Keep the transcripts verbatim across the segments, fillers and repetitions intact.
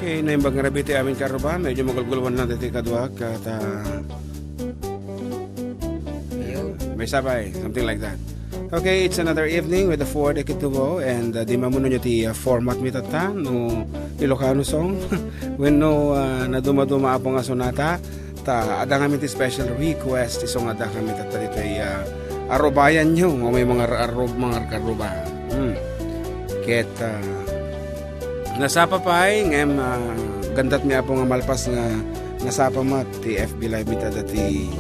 Okay, naimbag nga rabii ti amin, karuba. Medyo magulgulwan lang ditoy kaduak, ket, ah, may sabay, something like that. Okay, it's another evening with the Ford Ekitubo, and, ah, di mamunonyo ti, ah, format mi tatta, no Ilocano song, wenno, ah, nadumaduma a pung a sonata, ta adda ngamin ti special request, isu nga adda kami tatta ditoy, ah, arubayanyo, nga may mga ar-, arub-, mga karuba. Hmm. Ket, ah, nasapa pay, ngem, ah, gandat mi, Apo, nga malpas nga nasapa met ti F B Live mi ta dati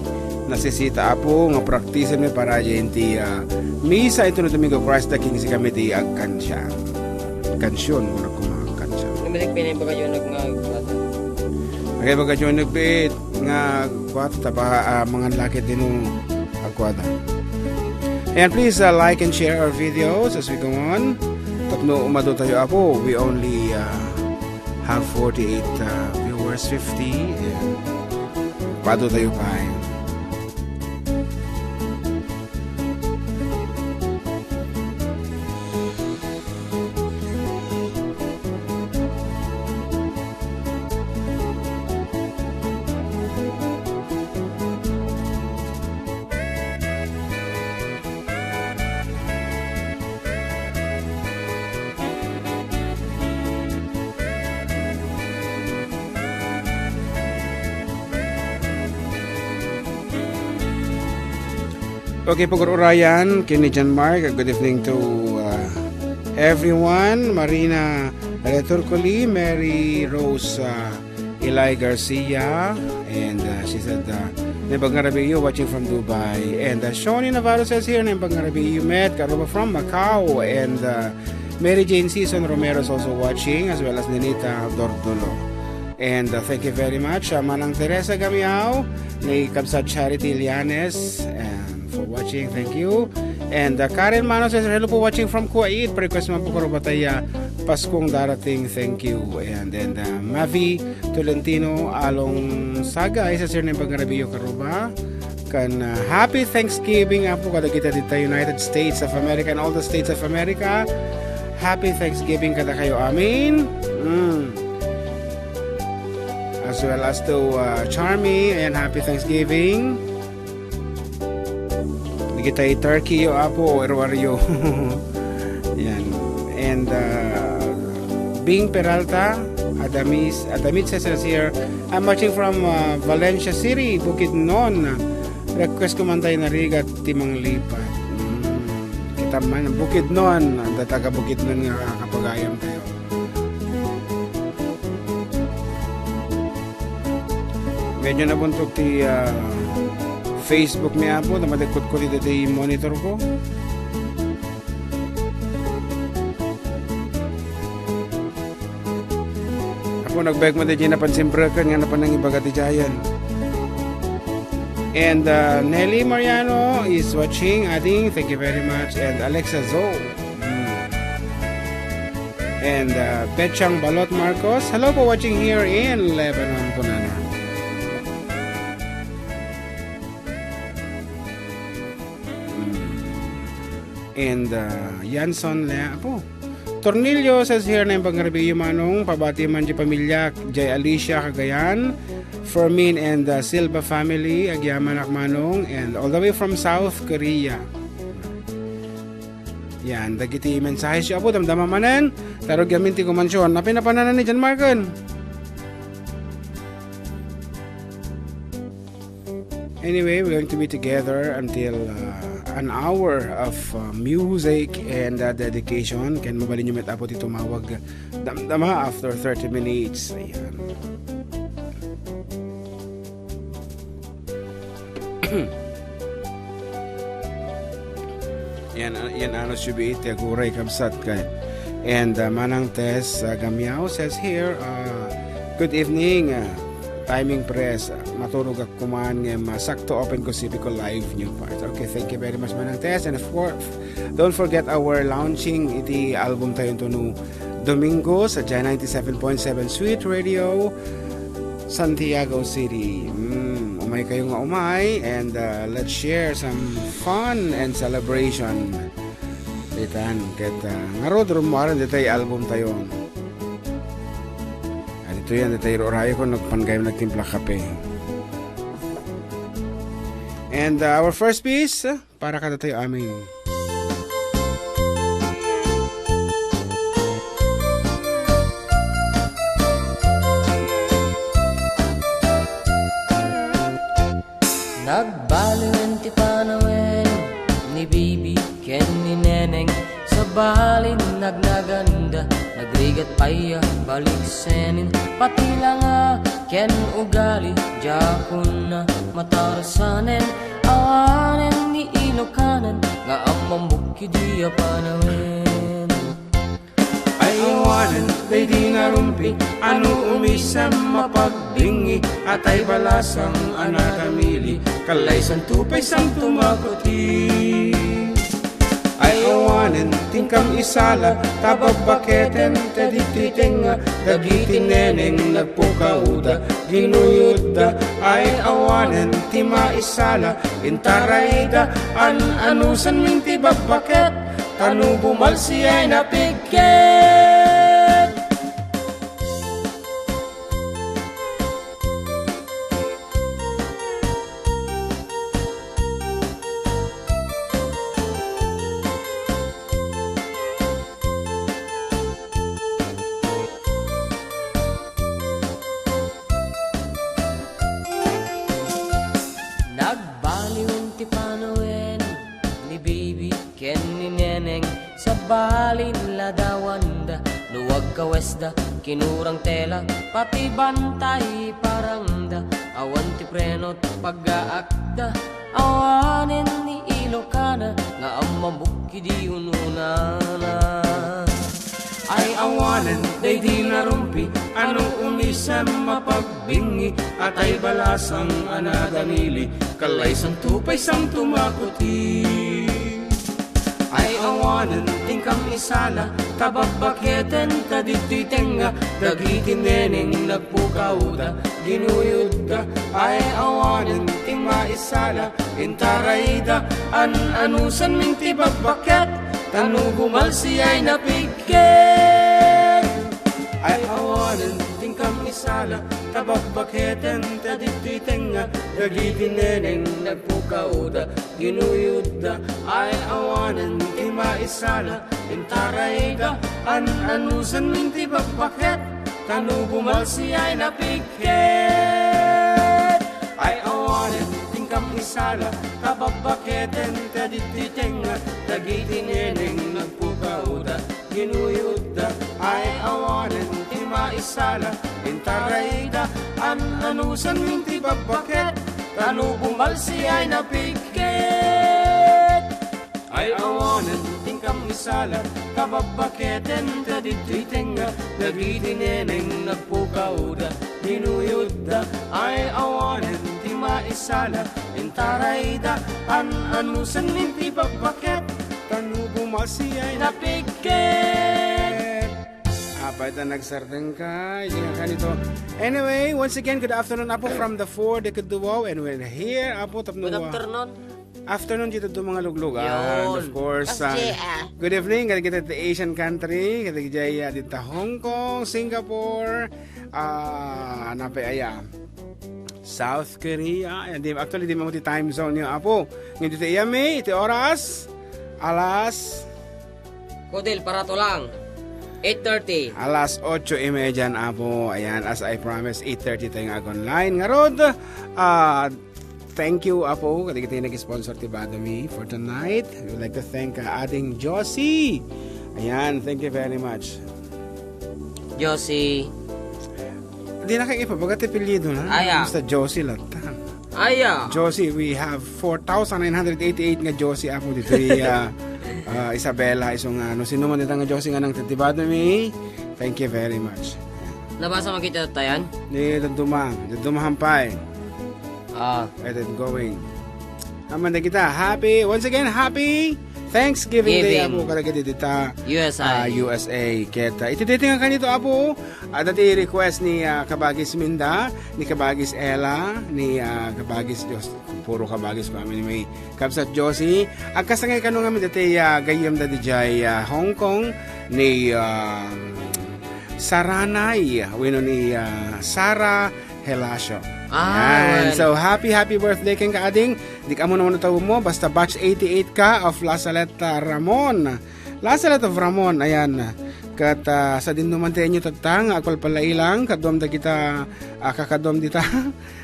nasisita, Apo, nga praktisan mi para diay ti, ah, misa ito no Domingo, Christ the King, sikami ti agkansia. Kansion, wala ko mga kansia. Ano ba yung pinay baga yun nag-, nga, Agay baga yun nagbiit nga kuwat, taba, ah, mangan lakit din yung agkuwada. And please, uh, like and share our videos as we go on. Tapno umado tayo, Apo. We only, uh, have forty-eight, uh, viewers, fifty. And pado tayo pa. Okay, pagururayan, kini John Mark. Good evening to, uh, everyone. Marina Returcoli, Mary Rose, uh, Eli Garcia, and, uh, she said, uh, "Naimbag nga rabii, watching from Dubai." And, uh, Shoni Navarro says here, "Naimbag nga rabii, Met, karuba from Macau." And, uh, Mary Jane Season Romero is also watching, as well as Nenita Dordolo. And, uh, thank you very much, uh, Manang Teresa Gamiao, ni Kabsat Charity Llanes, and for watching, thank you. And, uh, Karen Mano says, "Hello po, watching from Kuwait. Pa-request man po, karuba, ti, uh, Paskong darating. Thank you." And then, uh, Mavi Tolentino Along Sagay says, "Naimbag nga rabii, karuba." Ken, uh, happy Thanksgiving, Apo, kadagita dita United States of America and all the states of America. Happy Thanksgiving kadakayo amin. Mm. As well as to, uh, Charmy, and happy Thanksgiving. Dagita turkey yo, Apo, o aruario. Yan. And, uh, Bing Peralta, Adamis, Adamitse says here, "I'm watching from, uh, Valencia City, Bukidnon. Request ko man tayo na rigat ti manglipat." Mm. Kita man, Bukidnon, ang taga Bukidnon nga kapagayam tayo. Medyo nabuntog ti, ah, Facebook mi, Apo, ta madagkot ko ti, ti monitor ko. Apo, nagbayag mo di napan simbreken nga napan nang ibaga ti Giant. And, uh, Nelly Mariano is watching, ading, thank you very much. And Alexa Zo. Mm. And, uh, Pechang Balot Marcos, "Hello po, watching here in Lebanon," kunana. Mm. And, uh, Yanson Lea, Apo. Tornillo says here, "Naimbag nga rabii, Manong, pabati man di pamilya, jay Alicia, Cagayan, Fermin and, uh, Silva family, agyamanak, Manong, and all the way from South Korea." Yan, dagiti mensahe siya, Apo, damdama manen, tarog yamin ti kumansion. Napay napanana ni John Marken. Anyway, we're going to be together until, uh, an hour of, uh, music and, uh, dedication. Ken mabalin niyo met, Apo, ti tumawag damdama after thirty minutes. Ayan. Yan, uh, yan, ano, subi iti aguray, kabsat, kay. And, uh, Manang Tess, uh, Gamiao says here, uh, "Good evening, uh, Timing Press. Maturog ak kuman ngem, uh, sakto open ko C P ko live new part." Okay, thank you very much, Manang Tess. And of course, don't forget our launching iti album tayo ito no Domingo sa J ninety-seven point seven Sweet Radio, Santiago City. Mm, umay kayo nga umay, and, uh, let's share some fun and celebration. Ditan, ket, uh, ngarud, rummuaren ditoy album tayo. Adi Ito yan, datayo urayo ko, nagpanggayam, nagtimpla kape. And, uh, our first piece, uh, para kadatayo amin. Nagbaliwen ti panawen ni Bibi ken ni Neneng. Sabali nagnaganda, nagrigat pay a baliksenen. Pati langa ken ugali, diakon a matarasanen. Awanen ni Ilokanan nga ammambukid idi a panawen. Ay awanen daydi narumpi, ano umisem mapagbingi, atay balasang a nadamili, kallaysanto pay santo makuti. Ay awanen ti inkam isala, ta babbaketen ta ditoy tengnga, dagiti neneng nagpukaoda, ginuyodda. Ay awanen ti maisala, intarayda, an-anusanmin ti babbaket, ta no bumalsi ay napigket. Nagbaliwen ti panawen ni Bibi ken ni Neneng. Sabali ladawanda no agkawesda, kinurang tela, pati bantay parangda. Awan ti preno ti paggaakda, awanen ni Ilokana nga ammambukid idi ununana. Ay awanen daydi narumpi, ano umisem mapagbingi, atay balasang a nadamili, kallaysanto pay santo makuti. Ay awanen ti inkam isala, ta babbaketen ta ditoy tengnga, dagiti neneng nagpukaoda, ginuyodda. Ay awanen ti maisala, intarayda, an-anusanmin ti babbaket, ta no bumalsi ay napigket. Ay awanen ti inkam isala, ta babbaketen ta ditoy tengnga, dagiti neneng nagpukaoda, ginuyodda. Ay awanen ti maisala, intarayda, an-anusanmin ti babbaket, ta no bumalsi ay napigket. Ay awanen ti inkam isala, ta babbaketen ta ditoy tengnga, dagiti neneng nagpukaoda, ginuyodda. Ay awanen ti maisala, intarayda, an-anusanmin ti babbaket, ta no bumalsi ay napigket. Ay awanen ti inkam isala, ta babbaketen ta ditoy tengnga, dagiti neneng nagpukaoda, ginuyodda. Ay awanen ti maisala, intarayda, an-anusanmin ti babbaket, ta no bumalsi ay napigket. Apay ta nagsardengka, iti nga kanito. Anyway, once again, good afternoon, Apo, from the four, the Kaduaw, and we're here, Apo, tapno Good wa- afternoon. Afternoon dito do mga luglugan. Yun. Of course, Kas ah, J, ah. Good evening, kadagiti Asian country, kadagiti, ah, dita Hong Kong, Singapore, ah, napay aya, South Korea. Ayan, di, actually, di mo ti time zone niyo, Apo. Ngayon dito iya, May, iti oras, alas Kodil, para to lang. Eight thirty. Alas otso y media na, Apo. Ayan, as I promised, eight thirty tayo nga ag-online. Ngarud, ah, thank you, Apo, kadagiti nag-sponsor ti Badami for tonight. We would like to thank, ah, Ading Josie. Ayan, thank you very much. Josie. Di na kayo ipabaga ti apelyido na. Aya. Basta Josie latta. Aya. Josie, we have four thousand nine hundred eighty-eight nga Josie, Apo, ditoy, ah, ah, Isabela. Isu nga, no sino man dita nga Josie nga nangtitibado mi, thank you very much. Nabasa mo kita tayan? Ni Duduma. Duduma Hampay. Ah. Let it going. Aman na kita. Happy, once again, happy Thanksgiving Day, Giving. Apo, kadagiti dita, U S A. Ah, U S A. Ket, ah, iti daytoy nga kanito, Apo, adda ti request ni, ah, Kabagis Minda, ni Kabagis Ella, ni, ah, Kabagis Dios, puro Kabagis pa, ni may Kabsat Josie. Agkasangay kano nga mi dati, ah, gayyemda dijay, ah, Hong Kong, ni, ah, Saranay, wenno ni, ah, Sara Helacio. Ah, Yan. Well. So, happy, happy birthday kenka, ading. Di ka mo naman mo, basta batch eighty-eight ka of La Saleta, ah, Ramon. La Saleta of Ramon, ayan. Ket, ah, sadino man ti inyo tatta nga agpalpalailang, kaduam dagita, ah, kakaduam dita.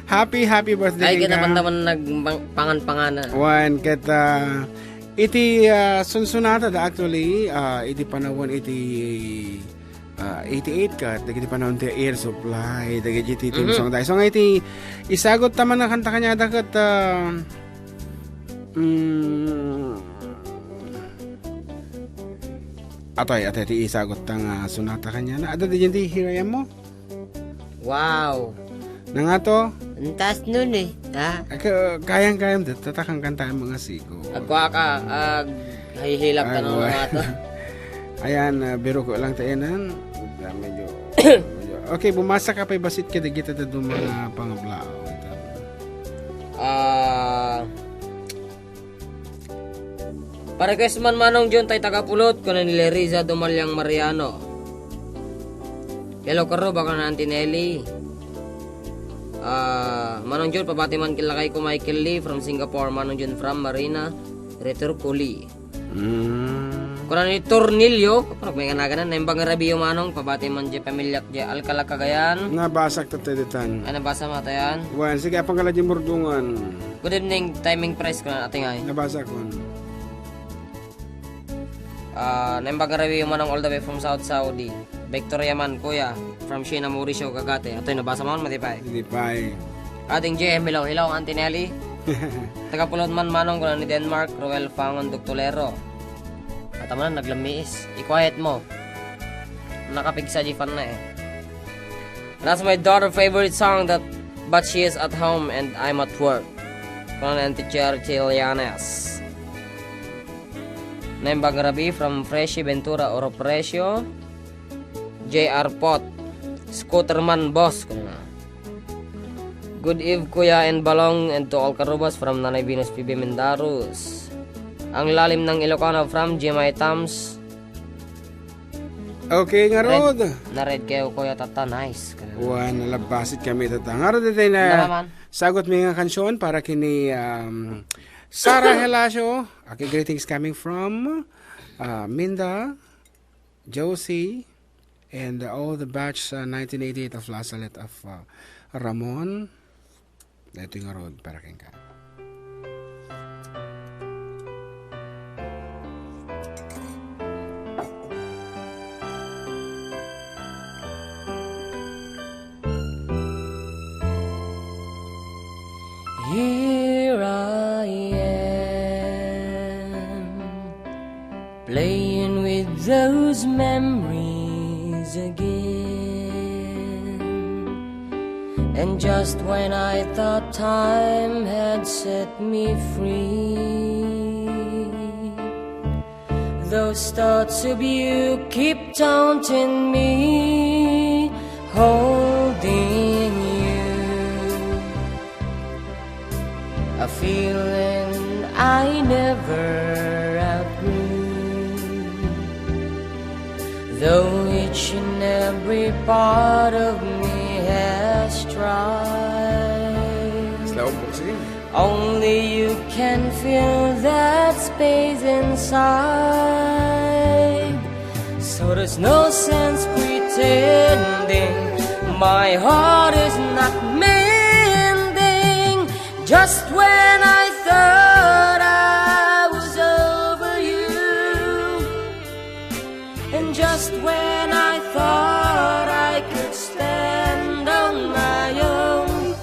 Happy, happy birthday Ay, kenka. Kinabantaman nagpang-, pangan-panganan. Wen, ket, ah, iti, ah, sunsunata da actually, ah, iti panawen iti, ah, eighty-eight ket dagiti panawen ti Air Supply, dagiti theme Mhm. song da. So, nga iti isagut ta man a kanta kaniada ket, ah, mm, atoy, atoy, ti isagut ta nga sunata kaniana. Adda diay ti hirayammo? Wow. Nangato? Antas nun eh, ha? Aka-, kayang-kayam, dat-, tatakan kantaem nga sigo. Agkuaka, ag-, hihilak ka Ay, nung wa-, nangato. Ayan, ah, biro ko lang tayo nan. Ah, medyo, medyo. Okay, bumasa ka pay basit ka, dagita da duma nga pangablaaw. Ah, Pa-request man, Manong Jun, tay taga Pulot, kuna ni Leriza Dumaliang Mariano. Hello, Karuba, kuna ni Auntie Nelly. Ah, Manong Jun, pabati man ken lakayko Michael Lee from Singapore. Manong Jun from Marina, Returculi. Mm. Kuna ni Tornilio, parang may nganaganan, naimbag nga rabiyo, Manong, pabati man diay pamilyak diay Alcala, Cagayan. Nabasak ta tayo ditan. Ay, nabasa mo tayo yan? Wen, sige, apang ka lang diay murdungan. Good evening, Timing Press, kuna ni Ate Ngay. Nabasa ko. Ah, naimbag nga rabiyo, Manong, all the way from South Saudi. Victoria man, Kuya, from Sheena Mauricio, Cagate. Atoy, nabasa mo, Mati Pay? Mati Pay. Ating J M, hello, hello, Auntie Nelly. Taga Pulot man, Manong, kuna ni Denmark, Roel Fangon Doctolero. At naman, naglammiis. I-quiet mo. Nakapigsa di fan na eh. That's my daughter favorite song that, but she is at home and I'm at work. Kuna ni Auntie Cherry Chileanes. Naimbag nga rabiyo from Freshi Ventura, Oro Precio, J R Pot, Scooterman Boss, kuna. Good eve, Kuya and Balong, and to all Karubas from Nanay Venus P B Mendarus. Ang lalim ng Ilocano from Jemay Tams. Okay, nga Red, rod. Na-red kayo, Kuya Tata. Nice. Wen, nalabasit kami, Tata. Nga rod, iti na Tama man. Sagot mi nga kansion para kini, um, Sara Helacio. Okay, greetings coming from, uh, Minda, Josie, and all the batch, uh, nineteen eighty-eight of La Salette of, uh, Ramon. Daytoy nga rod para kenka. Here I am, playing with those memories again. And just when I thought time had set me free, those thoughts of you keep taunting me, holding you. A feeling I never outgrew. Though each and every part of me has tried. Slow mo, sige. Only you can fill that space inside. So there's no sense pretending my heart is not mending. Just when I thought I was over you, and just when I thought I could stand on my own,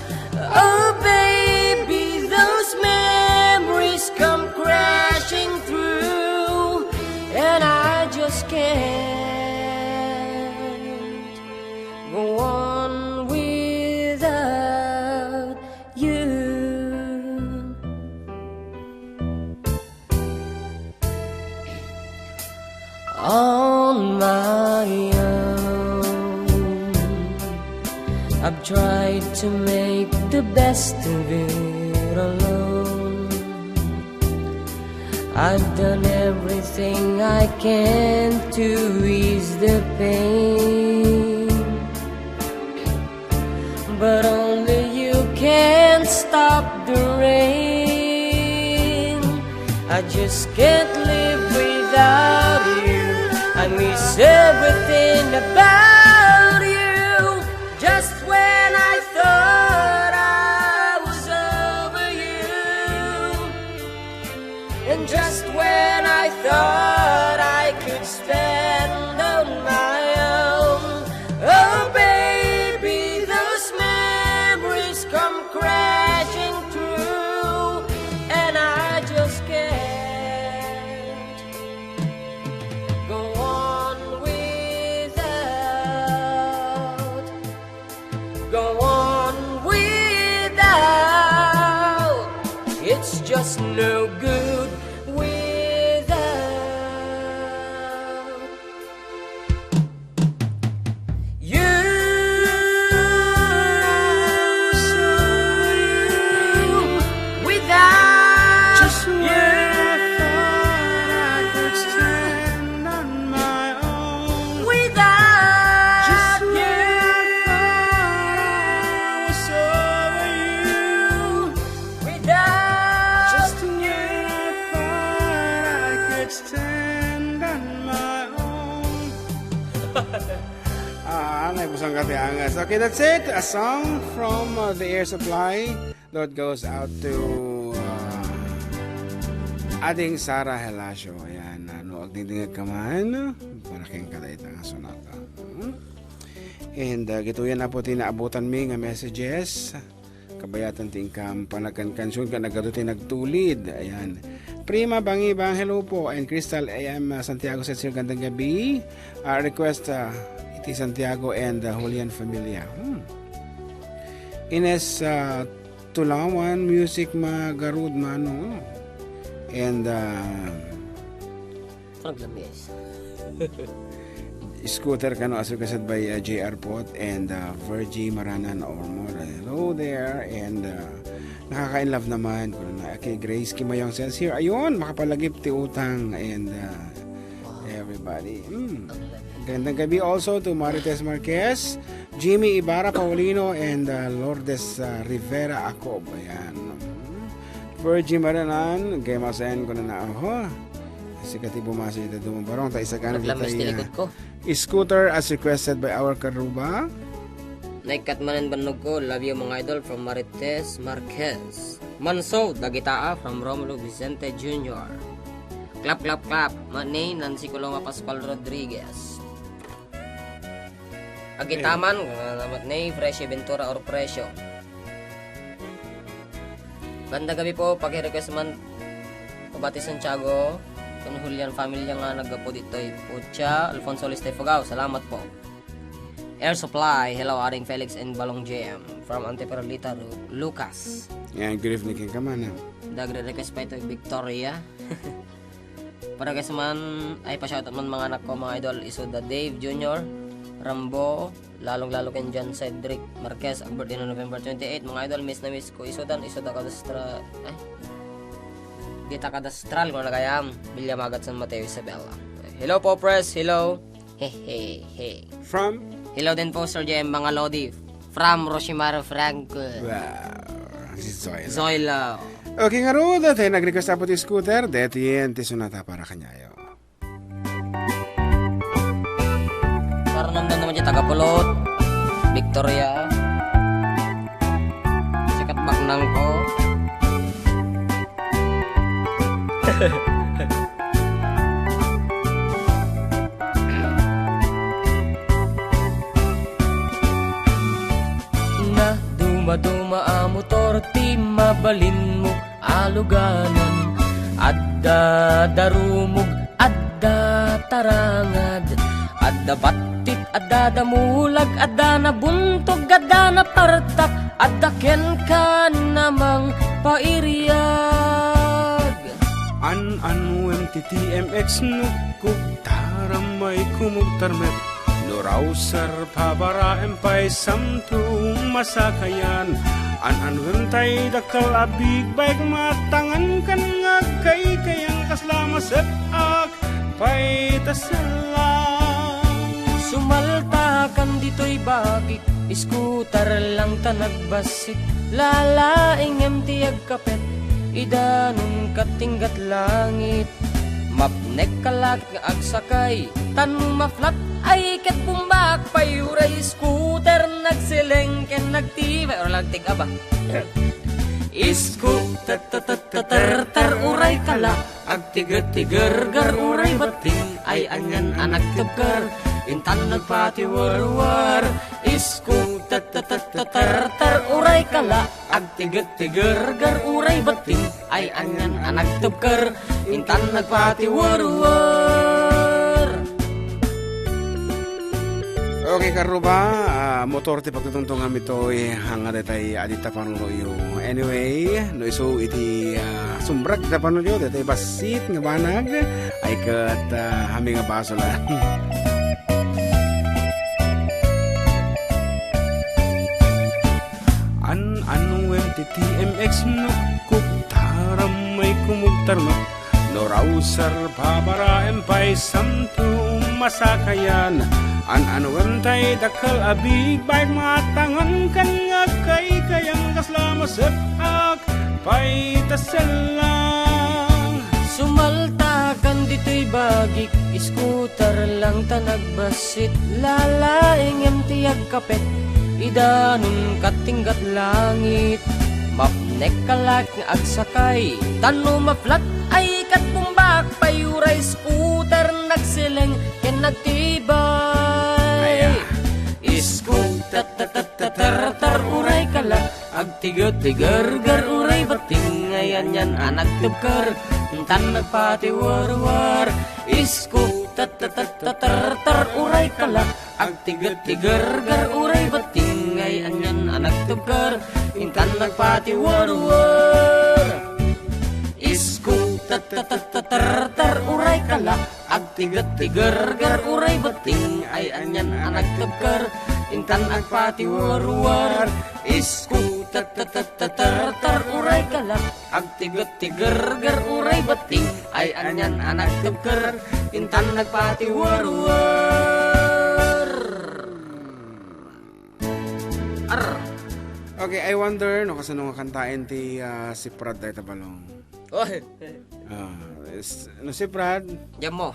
oh baby, those memories come crashing through, and I just can't go on without you. On my own, I've tried to make the best of it alone. I've done everything I can to ease the pain. Just can't live without you. I miss everything about you. Just when I thought I was over you, and just when I thought I could stand on my own, oh baby, those memories come crashing through, and I just can't go on without, go on without. It's just no good without you. Without just you, I thought I could stand on my own. Without just you, I thought I was over you. Without just you, I thought I could stand on my own. Ah, naibusang ka ti angas. Okay, that's it. A song from, uh, the Air Supply that goes out to, uh, Ading Sara Helacio. Ayan, uh, no agdingdingag ka man, para kenka dayta nga sonata. Hmm? And, uh, gituyan na po ti naabutan mi nga messages. Kabayatan ti inkam panagkankansion ken nagadu ti nagtulid. Ayan. Prima Bangibang, hello po. And Crystal A M, uh, Santiago said, "Sir, gandang gabi." Uh, request, uh, iti Santiago and, uh, Julian familia. Hmm. Ines, uh, Tulawan, music magarud mano. And, uh, Naglamis. Scooter kano as requested by, uh, J R Pot and, uh, Virgie Maranan Ormor. Hello there. And, uh, nakaka-in love naman. Kuno na, okay, Grace Kimayong says here, "Ayun, makapalagip ti utang." And, uh, everybody. Mm. Gandang gabi also to Marites Marquez, Jimmy Ibarra Paulino, and, uh, Lourdes, uh, Rivera Acob. Ayan. Virgie Maranan, gay masen ko na na, oho. Sika ti bumasa ita dumabarong, ta isagana Naglamis ti, ti uh, likod ko. Scooter as requested by our karuba. Naikkat manen bannog ko, love you mga idol from Marites Marquez. Manso, dagita a from Romulo Vicente Junior. Clap, clap, clap. Mani, Nancy Coloma Pascual Rodriguez. Agitaman, eh, uh, ni Freshy Ventura or Presyo. Ganda gabi po, paki-request man Obati Santiago, kun Julian family nga naggapu ditoy. Pucha, Alfonso Listefugao, salamat po. Air Supply, hello, Aring Felix and Balong J M from Anteperlita, Lu-, Lucas. Yan, good evening, ken kaman, ha? Dagre request pa ito, Victoria. Para guys man, ay pa-shoutout man mga anak ko, mga idol, isu da Dave Junior, Rambo, lalong-lalo ken John Cedric Marquez, ang birthday no November twenty-eight, mga idol, miss na miss ko, isu dan, isu da kadastra-, ay, dita kadastral, kung nagayam, Villamagat, San Mateo, Isabela. Hello po, Pres, hello. He, he, he. From? Hello din po, Sir J M, mga Lodi. From Rosimaro Franco. Wow. Si Zoilo. Zoilo. Okay, ngarud, dati nag-request po ti Scooter, deti ti sonata para kaniayo. Para namdan naman dyan, taga Pulot, Victoria. Sikat baknang ko. Na dumaduma a motor ti mabalinmo a luganan. Adda darumog, adda tarangad, adda battit, adda damulag, adda nabuntog, adda napartak, adda kenka namang pairiag. An-anuem ti T M X no kugtaram may kumugtarmet, no rausar pabaraem pay samtum masakayan. An-anuem tay dakkel a big bike matangan kan nga agkaykayang kasla maset-ak pay ta sella. Sumaltakan ditoy bagik, scooter lang ta nagbassit, lalaingem ti agkapet. Idanun kat tinggat langit, mapnek ka la nga agsakay, tan no maflat ay ket bumbak pay uray scooter, nagseleng ken nagtibay, uray lang tig-aba. Isko, tat, tat, tat, tat, tar, tar, uray ka la, agtiget-tigerger, uray batting, ay anian a nagtebker, intan nagpatiwarwar. Isko, tat, tat, tat, tat, tar, tar, uray ka la, agtiget-tigerger, uray batting, ay anian a nagtebker, intan nagpatiwarwar. Okay, karuba, ah, motor ti pagtutungtungam itoy, anga daytay a dita panunoyo. Anyway, no isu iti, ah, sumrek dita panunoyo, daytay bassit nga banag, ay ket, ah, hami nga basolan. An-anuem ti T M X no kuktaram may kumugtarmek, no Rouser babaraem pay samto masakayan. An-anuem tay dakkel a big bike matangan ken nga agkaykayam kasla masep-ak pay ta sellang. Sumaltakan ditoy bagik, scooter lang ta nagbassit, lalaingem ti agkapet, idanun kat tinggat langit, mapnek ka la nga agsakay, tan no maflat ay ket bumbak pay uray scooter, nagseleng ken nagtibay. Aya. Isko, tat, tat, tat, tar, tar, uray ka la, agtiget-tigerger, uray batting, ay anian a nagtebker, intan nagpatiwarwar. Isko, tat, tat, tat, tat, tar, tar, uray ka la, agtiget-tigerger, uray batting, ay anian a nagtebker, intan nagpatiwarwar. Isko, tat, tat, tat, tat, tar, tar, uray ka la, agtiget-tigerger, uray batting, ay anian a nagtebker, intan nagpatiwarwar. Isko, tat, tat, tat, tat, tar, tar, uray ka la, agtiget-tigerger, uray batting, ay anian a nagtebker, intan nagpatiwarwar. Ar. Okay, I wonder no kasano nga kantaen ti, ah, Siprad dayta balong. Oh. Ah, is-, no Siprad? Diyan mo.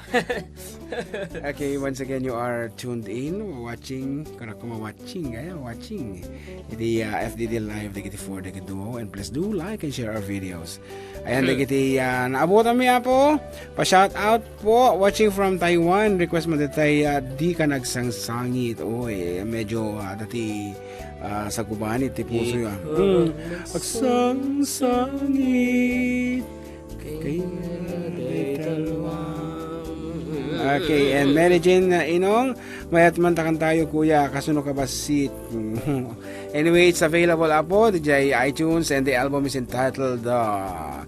Okay, once again, you are tuned in, watching, kara kuma watching, eh, watching. Iti, ah, F D D Live, dagiti four, dagiti duo, and please do like and share our videos. Ayan, hmm, dagiti, ah, naabutanmi, Apo. Pa-shout out po, watching from Taiwan. Request mo detay, ah, di ka nagsangsangit. Oy, medyo, ah, dati, ah, sagubanit ti puso, ah. Hmm. Agsangsangit. Kay Okay, and Mary Jane, uh, Inong, mayat man takan tayo, kuya, kasano ka bassit? Anyway, it's available, Apo, didiay iTunes, and the album is entitled, uh,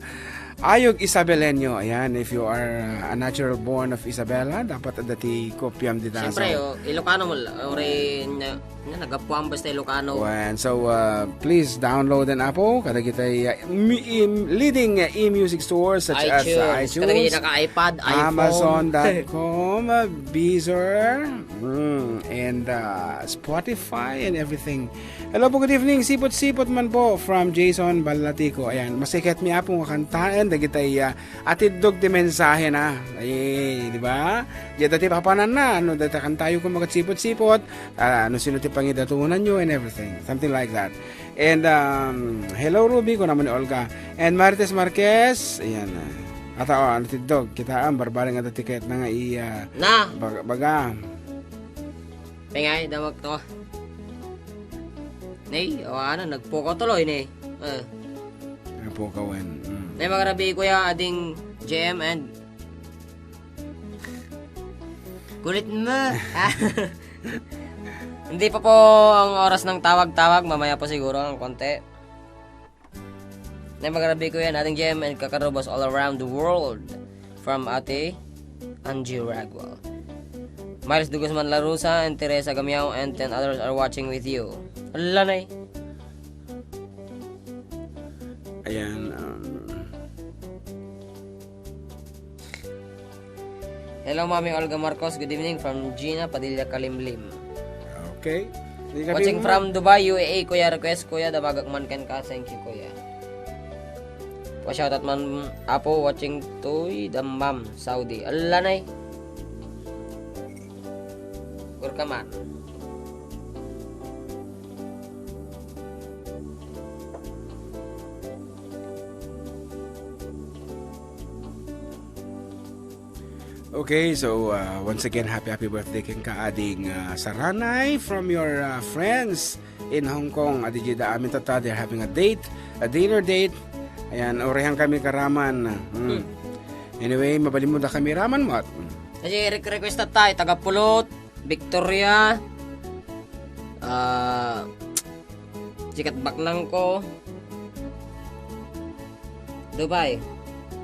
Ayog Isabeleño. Ayan, if you are, uh, a natural born of Isabela, dapat adda ti kopiam dita. Siyempre, so, oh, Ilocano mo, ore, nya, nagapuan basta Ilocano. Wen, so, uh, please download and, Apo, kadagitay, uh, mi-, im-, leading, uh, e-music stores such as, uh, iTunes, iTunes, kadagitay naka-iPad, iPhone, Amazon dot com, uh, Deezer, mm, and, uh, Spotify and everything. Hello po, good evening. Sipot-sipot man po from Jason Balatico. Ayan, masiketmi, Apo, nga kantaen dagitay, uh, atiddog ti mensahena. Ay, di ba? Diyan dati papananna, no, dati kantayo kung magat sipot-sipot, ah, no sino ti pangidatunanyo and everything. Something like that. And, um, hello, Ruby, kuna mo ni Olga. And Marites Marquez, ayan, ah. Ata, oh, ano ti dog? Kita ang barbareng ata tiket na nga iya. Na! Baga, baga. Pengay, damag to. Nay, o ano, nagpukaw tuloy, nay. Eh. Nagpukaw, wen. Mm. Nay, magarabi, kuya, ading J M and Kulit mo. Hindi pa po ang oras ng tawag-tawag. Mamaya po siguro ang konti. Na magarabi ko yan, ating J M and kakarubas all around the world. From Ate Angie Raguel. Miles de Guzman Larusa and Teresa Gamiao and ten others are watching with you. Ala na eh. Ayan, um, Hello, Mami Olga Marcos. Good evening from Gina Padilla Kalimlim. Okay. Watching from Dubai, U A E, Kuya. Request, Kuya, damagak man ken ka. Thank you, Kuya. Wa shoutout man, Apo, watching toy Dammam, Saudi. Ala, nay. Gurka man. Okay, so, uh, once again, happy, happy birthday kenka, Ading, uh, Saranay, from your, uh, friends in Hong Kong. Adi dida amin tatta, they're having a date, a dinner date. Ayan, urehan kami karaman. Hmm. Hmm. Anyway, mabalin mo da kami raman, Mot. Kasi re-, request tayo, taga Pulot, Victoria, ah, Sikat Baknang ko. Dubai.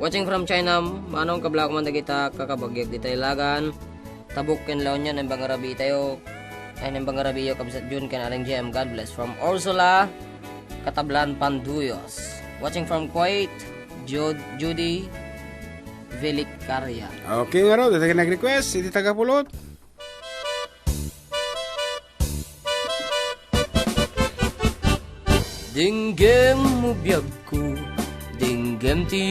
Watching from China, Manong, kablak man dagita kakabagiag dita Ilagan. Tabuk ken La Union, naimbag nga rabii tayo. Ay, naimbag nga rabii yo, kabsat Jun ken Aling J M. God bless. From Ursula, Katablan, Panduyos. Watching from Kuwait, Jud-, Judy Velicaria. Okay, ngarud, dagiti nag-request, iti taga Pulot. Denggem mo biagko, denggem ti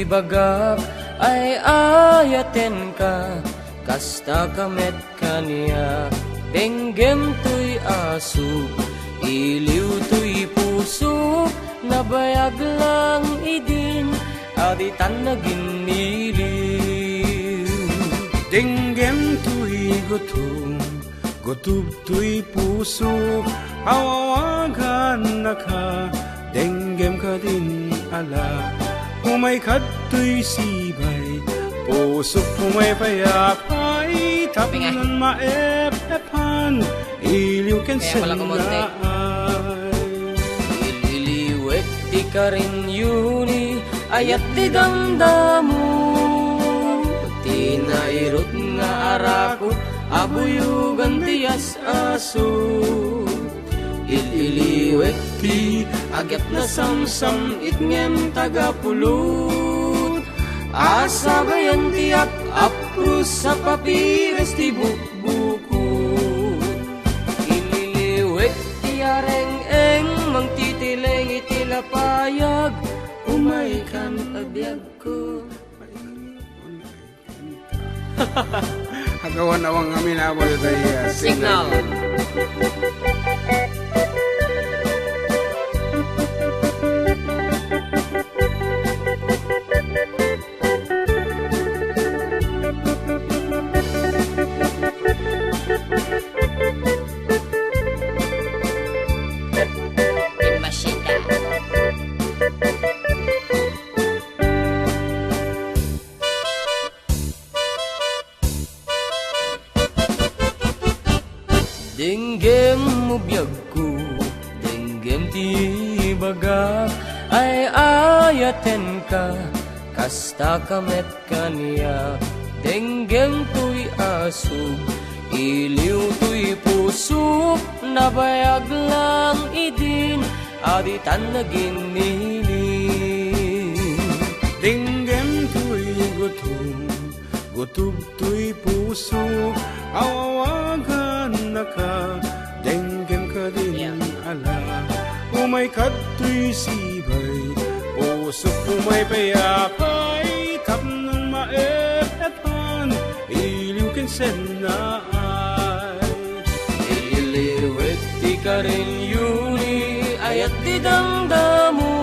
ibagak, ay-ayatenka, kasta ka met kaniak. Denggem toy asuk, iliw toy pusok, nabayag lang idin, a ditan naginiliw. Denggem toy gutom, gutob toy pusok, aw-awagannaka, denggem kadin ala. Umay kadtoy sibay, pusok umay payapay, tapno maep-epan, iliw ken sennaay. Ililiwek ti karenyoni, ayat ti damdamo. Ti nairut nga arako, abuyogan ti as-aso. Ililiwek ti agyat nasamsam-it ngem taga Pulot. Asabayan ti ap-apros a papiras ti bukbukot. Ililiwek ti areng-eng, mangtitileng iti lapayag, umaykan a biagko. Agawan awang amin, abo, tayo, ah, signal. Denggem mo biagko, denggem ti ibagak, ay-ayatenka, kasta ka met kaniak. Denggem toy asuk, iliw toy pusok, nabayag lang idin, a ditan naginiliw. Denggem toy gutom, gutob toy pusok, aw-awagannaka, denggem kadin ala. Umay kadtoy sibay, pusok umay payapay, tapno maep-epan, iliw ken sennaay. Ililiwek ti karenyoni, ayat ti damdamo.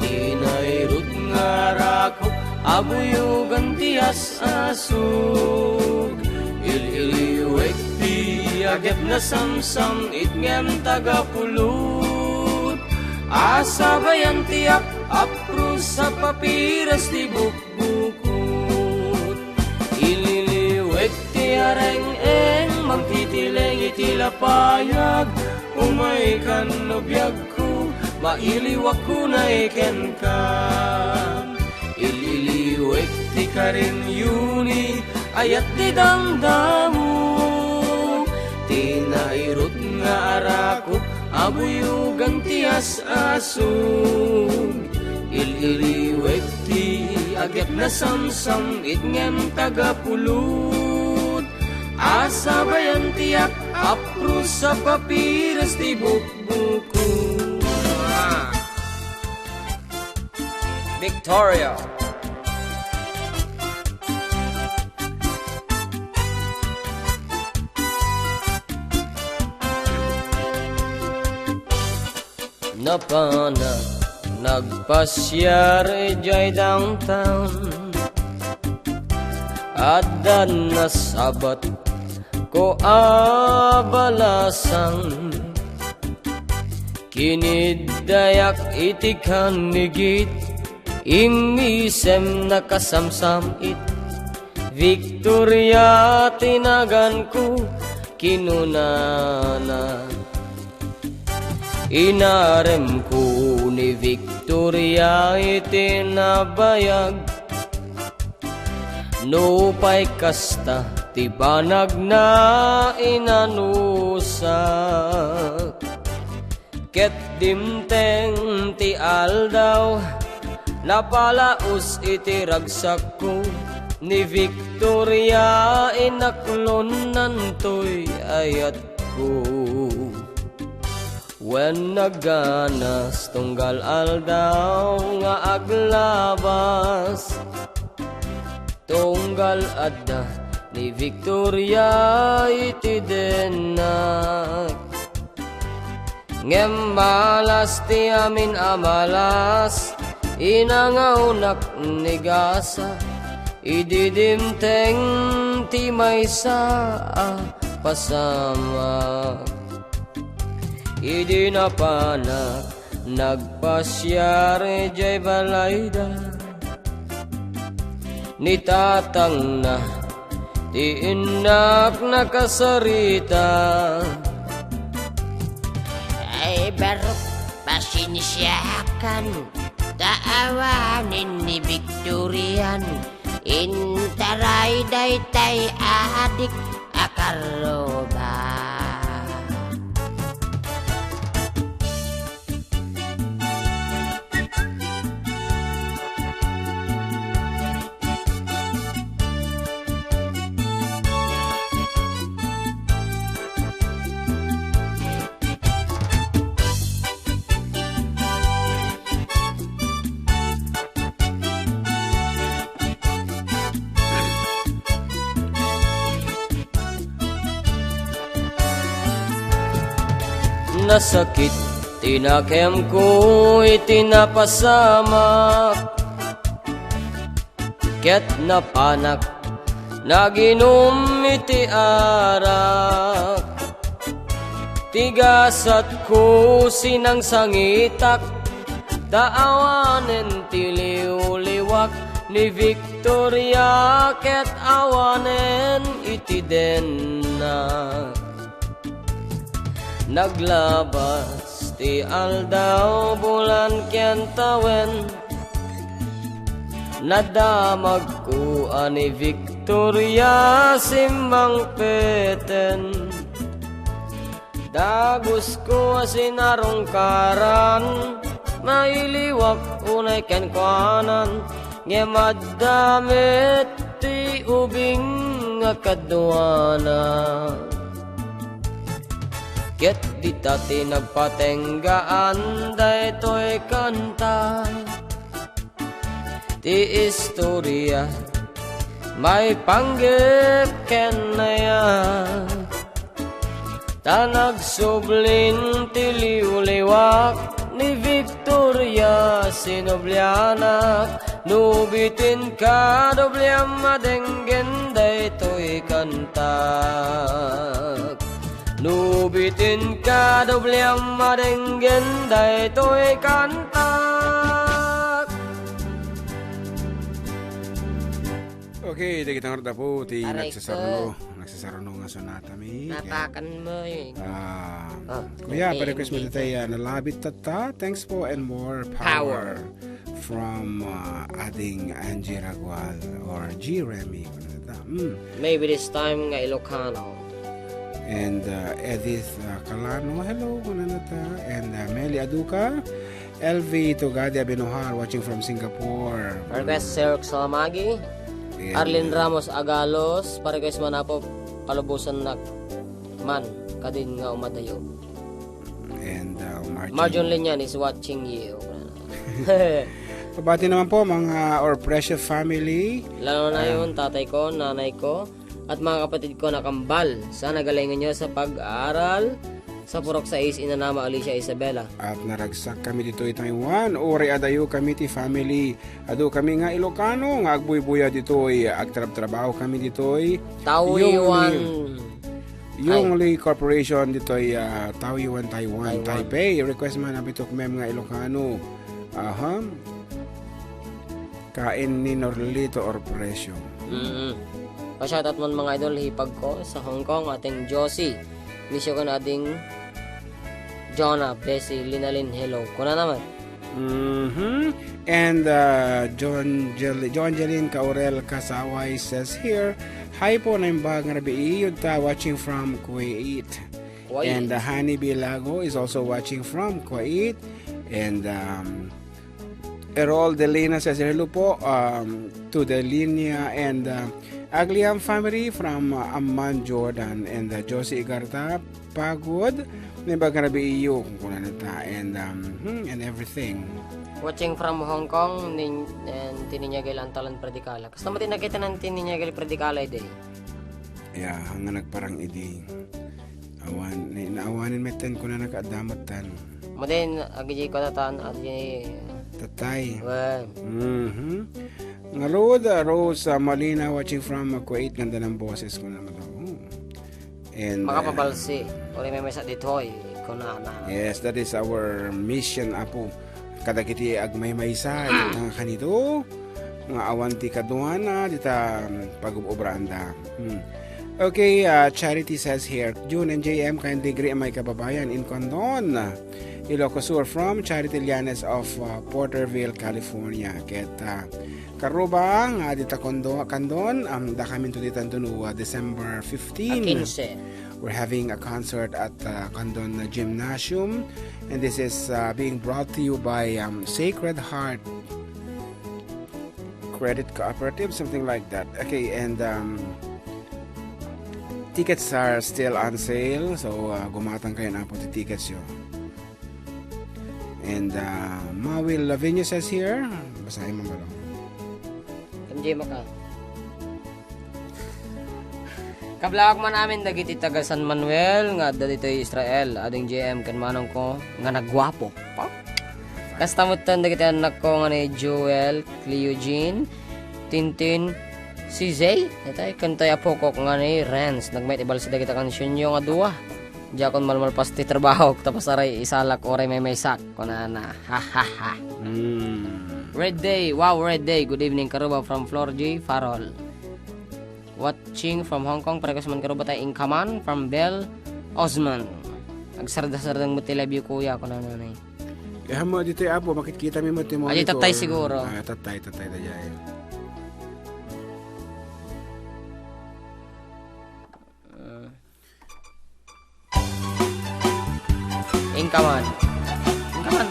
Ti nairut nga arako, abuyogan ti as-asog. Ililiwek ti agyat nasamsam-it ngem taga Pulot. Asabayan ti ap-apros a papiras ti bukbukot. Ililiwek ti areng-eng, mangtitileng iti lapayag. Umaykan no biagko, mailiwak unay kenka. Ililiwek ti karenyoni, ayat ti damdamo. Ti nairut nga arako, abuyogan ti as-asog. Ililiwek ti agyat nasamsam-it ngem taga Pulot. Asabayan ti ap-apros a papiras ti bukbukot. Victoria. Napanak nagpasiar idiay downtown. Addan nasabat ko a balasang. Kiniddayak iti kannigit, immisem nakasamsam-it. Victoria ti naganko, kinunana. Inaremko ni Victoria iti nabayag. Nupay kasta ti banagna, inanusak. Ket dimteng ti aldaw, napalaus iti ragsakko ni Victoria, inaklonnantoy ayatko. Wen nagganas tunggal aldaw nga aglabas, tunggal adda ni Victoria iti dennak. Ngem malas ti amin a malas, inangawnak ni gasa, idi dimteng ti maysa a pasamak. Idi napanak nagpasiar idiay balayda, ni tatangna ti innak nakasarita. Ay, barok, pasensiakan, ta awanen ni Victorian. Intaray daytay adik a karruba. Nasakit ti nakemko iti napasamak. Ket napanak naginum iti arak. Ti gasatko sinangsangitak, ta awanen ti liwliwak ni Victoria ket awanen iti dennak. Naglabas ti aldaw, bulan ken tawen. Nadamagko a ni Victoria simmangpeten. Dagusko a sinarungkaran, mailiwak unay kenkuanan, ngem adda met ti ubing a kaduana. Ket dita ti nagpatenggaan daytoy kanta. Ti istoria maipanggep ken nayan. Ta nagsublin ti liwliwak ni Victoria, sinublianak. No bitin ka, dobliam a denggen daytoy kantak. No bitin ka, dobliam a denggen daytoy kantak. Okay, dagita nga rudda po ti Aray ko. Nagsasaruno, nagsasaruno nga sonata mi. Natakan mo eh. Ah, Ah, kuya, okay, pa-request mo hindi dito, ka. Ah, nalabit tatta. Thanks po and more power. Power. From, ah, Ading Angie Ragual or G Remy, kunana ta. Mm. Maybe this time nga Ilocano. And, ah, Edith, ah, Calano, hello, kunana ta. And, ah, Meli Aduca, L V Tugadi Abinuhar, watching from Singapore. Request, Sir Salamagi. And, Arlene ah, Ramos Agalos, pa-request man apo, kalubusan nak man, kadin nga umadayo. And, uh, Martin. Marjon Liñan is watching you. Pabati naman po, mga Orpresio family. Lalo na Ah. yun, tatay ko, nanay ko, at mga kapatid ko na kambal. Sana galingan nyo sa pag-aaral sa Purok sais, Inanama Alicia Isabela. At naragsak kami ditoy Taiwan. Uray adayo kami ti family. Adu kami nga Ilocano nga agbuybuya ditoy, agtrabtrabaho kami ditoy. Taoyuan. Yongli, Yongli Corporation ditoy, ah, Taoyuan, Taiwan, Taiwan. Taipei. Request man, abitok mem nga Ilocano. Aha. Kain ni Norlito Orpresio. Mm. Pa-shoutout man, mga idol, hipag ko sa Hong Kong, ating Josie. Miss you ko na, ading Jonah, Bessie, Linalin, hello. Kuna naman. Mhm. And, uh, John Jel-, John Jelin Caurel Kasaway says here, "Hi po, naimbag nga rabii, yudta watching from Kuwait." Kuwait. And, uh, Honey Bilago is also watching from Kuwait. And, um, Errol Delina says, "Hello po, um, to the Linya and, uh, Agliam family from, uh, Amman, Jordan." And, uh, Josie Igarta, Pagod, naimbag nga rabii, kunana ta, and, um, hmm, and everything. Watching from Hong Kong, nin-, and tininyagay lang talan predikala. Kasta mo din nakita ng tininyagay predikala, day. Ya, hanggang nagparang idi. Awan, ni-, naawanen met tan, kunana ka, adda met tan. Mo din, agi di ko tatan, agi Tatay. Well. Mhm. Ngarud, uh, Rose, uh, Molina, watching from, uh, Kuwait, ganda ng boses ko naman. Oh. And, uh, Makapabalsi, uri may mesa ditoy, kunana. Yes, that is our mission, Apo. Kadagiti agmaymaysa, iti nga kanito, nga awan ti kaduana, dita, um, pag-ub-obraanda. Hmm. Okay, uh, Charity says here, "June and J M, kindly greet my kababayan in Condon, Ilocos Sur, from Charity Llanes of, uh, Porterville, California." Ket, uh, karuba nga dita Condon, Condon, um, dakaminto ditan no, uh, December fifteen. A quince. We're having a concert at, uh, Condon Gymnasium, and this is, uh, being brought to you by, um, Sacred Heart Credit Cooperative, something like that. Okay, and, um, tickets are still on sale, so, uh, gumatang kayo na po ti tickets yo. And, uh, Mawil Lavinia says here, basahin mo, Malo. M J Maka. Kablaak man amin dagiti taga San Manuel nga adda ditoy Israel. Ading J M ken manong ko nga nagguapo. Pa? Kasta metten dagiti annakko nga ni Joel, Cleo Jean, Tintin, C J, itay, ken tay apokok nga ni Renz. Nagmayat ibalsi dagiti kansionyo nga dua. Diakon malmalpas ti trabahok, tapos aray isalak oray maymaysak. Kunana, ha, ha, ha. Mm. Red Day, wow, Red Day. Good evening, Karuba from Flor G. Farol. Watching from Hong Kong, parekas man Karuba tay Inkaman from Bel Osman. Agsarda-sardang mo ti live yo, kuya, kunana ni. Eh, mo dito, Apo, makikita mi mo ti monitor. Tatay siguro. Ah, tatay, tatay, tatay. Ah. Inkaman. Inkaman.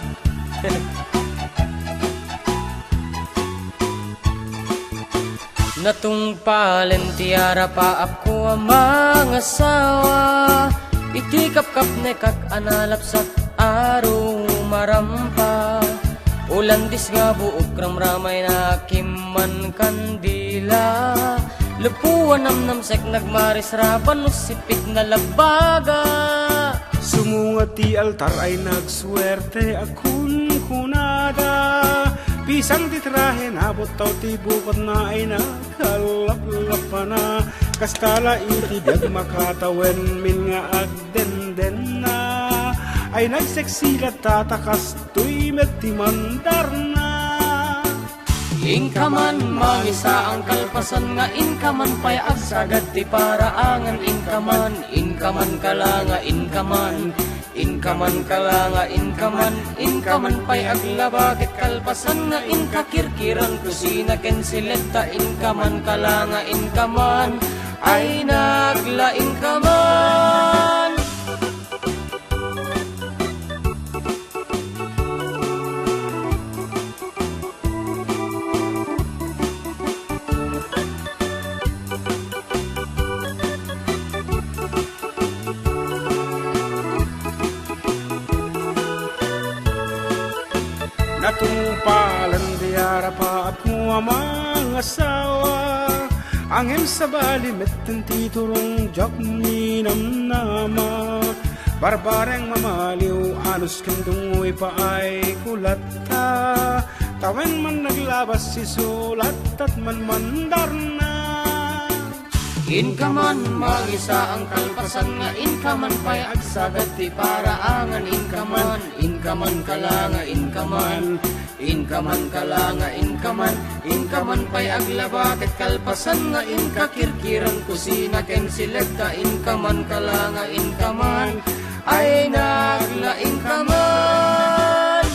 Natungpalen ti arapaapko a mangasawa. Iti kapkapnekak a nalapsat a rumarampa. Ulandis nga buok ramramayna kimman kandila. Lepo a namnamsek nagmarisraban no sipit na labaga. Sumunga ti altar ay nagsuerte a kunkunada. Pisang ti trahe na buttaw ti bukotna ay nagalaplapana. Kasta la iti biag makatawen min nga agdendenna. Ay nagseksi latta ta kastoy met ti mandarna. Inkaman mangisaang kalpasan nga inkaman pay agsagad ti paraangan inkaman, inkaman kala nga inkaman, inkaman kala nga inkaman, inkaman pay aglaba ket kalpasan nga inkakirkiran kusina ken siletta inkaman kala nga inkaman, ay nagla inkaman. Natungpalen ti Arapaapko a mangasawa, ngem sabali metten ti turong diak ninamnama. Barbareng mamaliw, anus ken dungoy paay ko latta. Tawen man naglabas isu, lattat man mandarna. Inka man mangisaang kalpasan nga inka man pay agsagad ti paraangan, inka man, inka man kala nga inka man, inka man kala nga inka man, inka man pay aglaba ket kalpasan nga inka kirkirang kusina ken siletta, inka man kala nga inka man, ay naglaing ka man.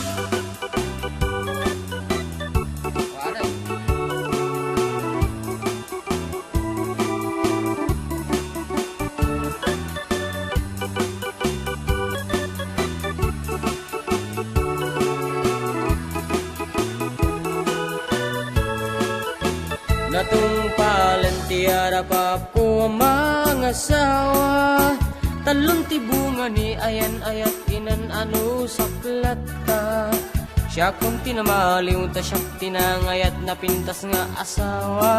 Natungpalen ti arapapko a mangasawa. Talon ti bunga ni ayan-ayat inan-ano saplatta. Siakon ti namaliw ta siak ti nangayat napintas nga asawa.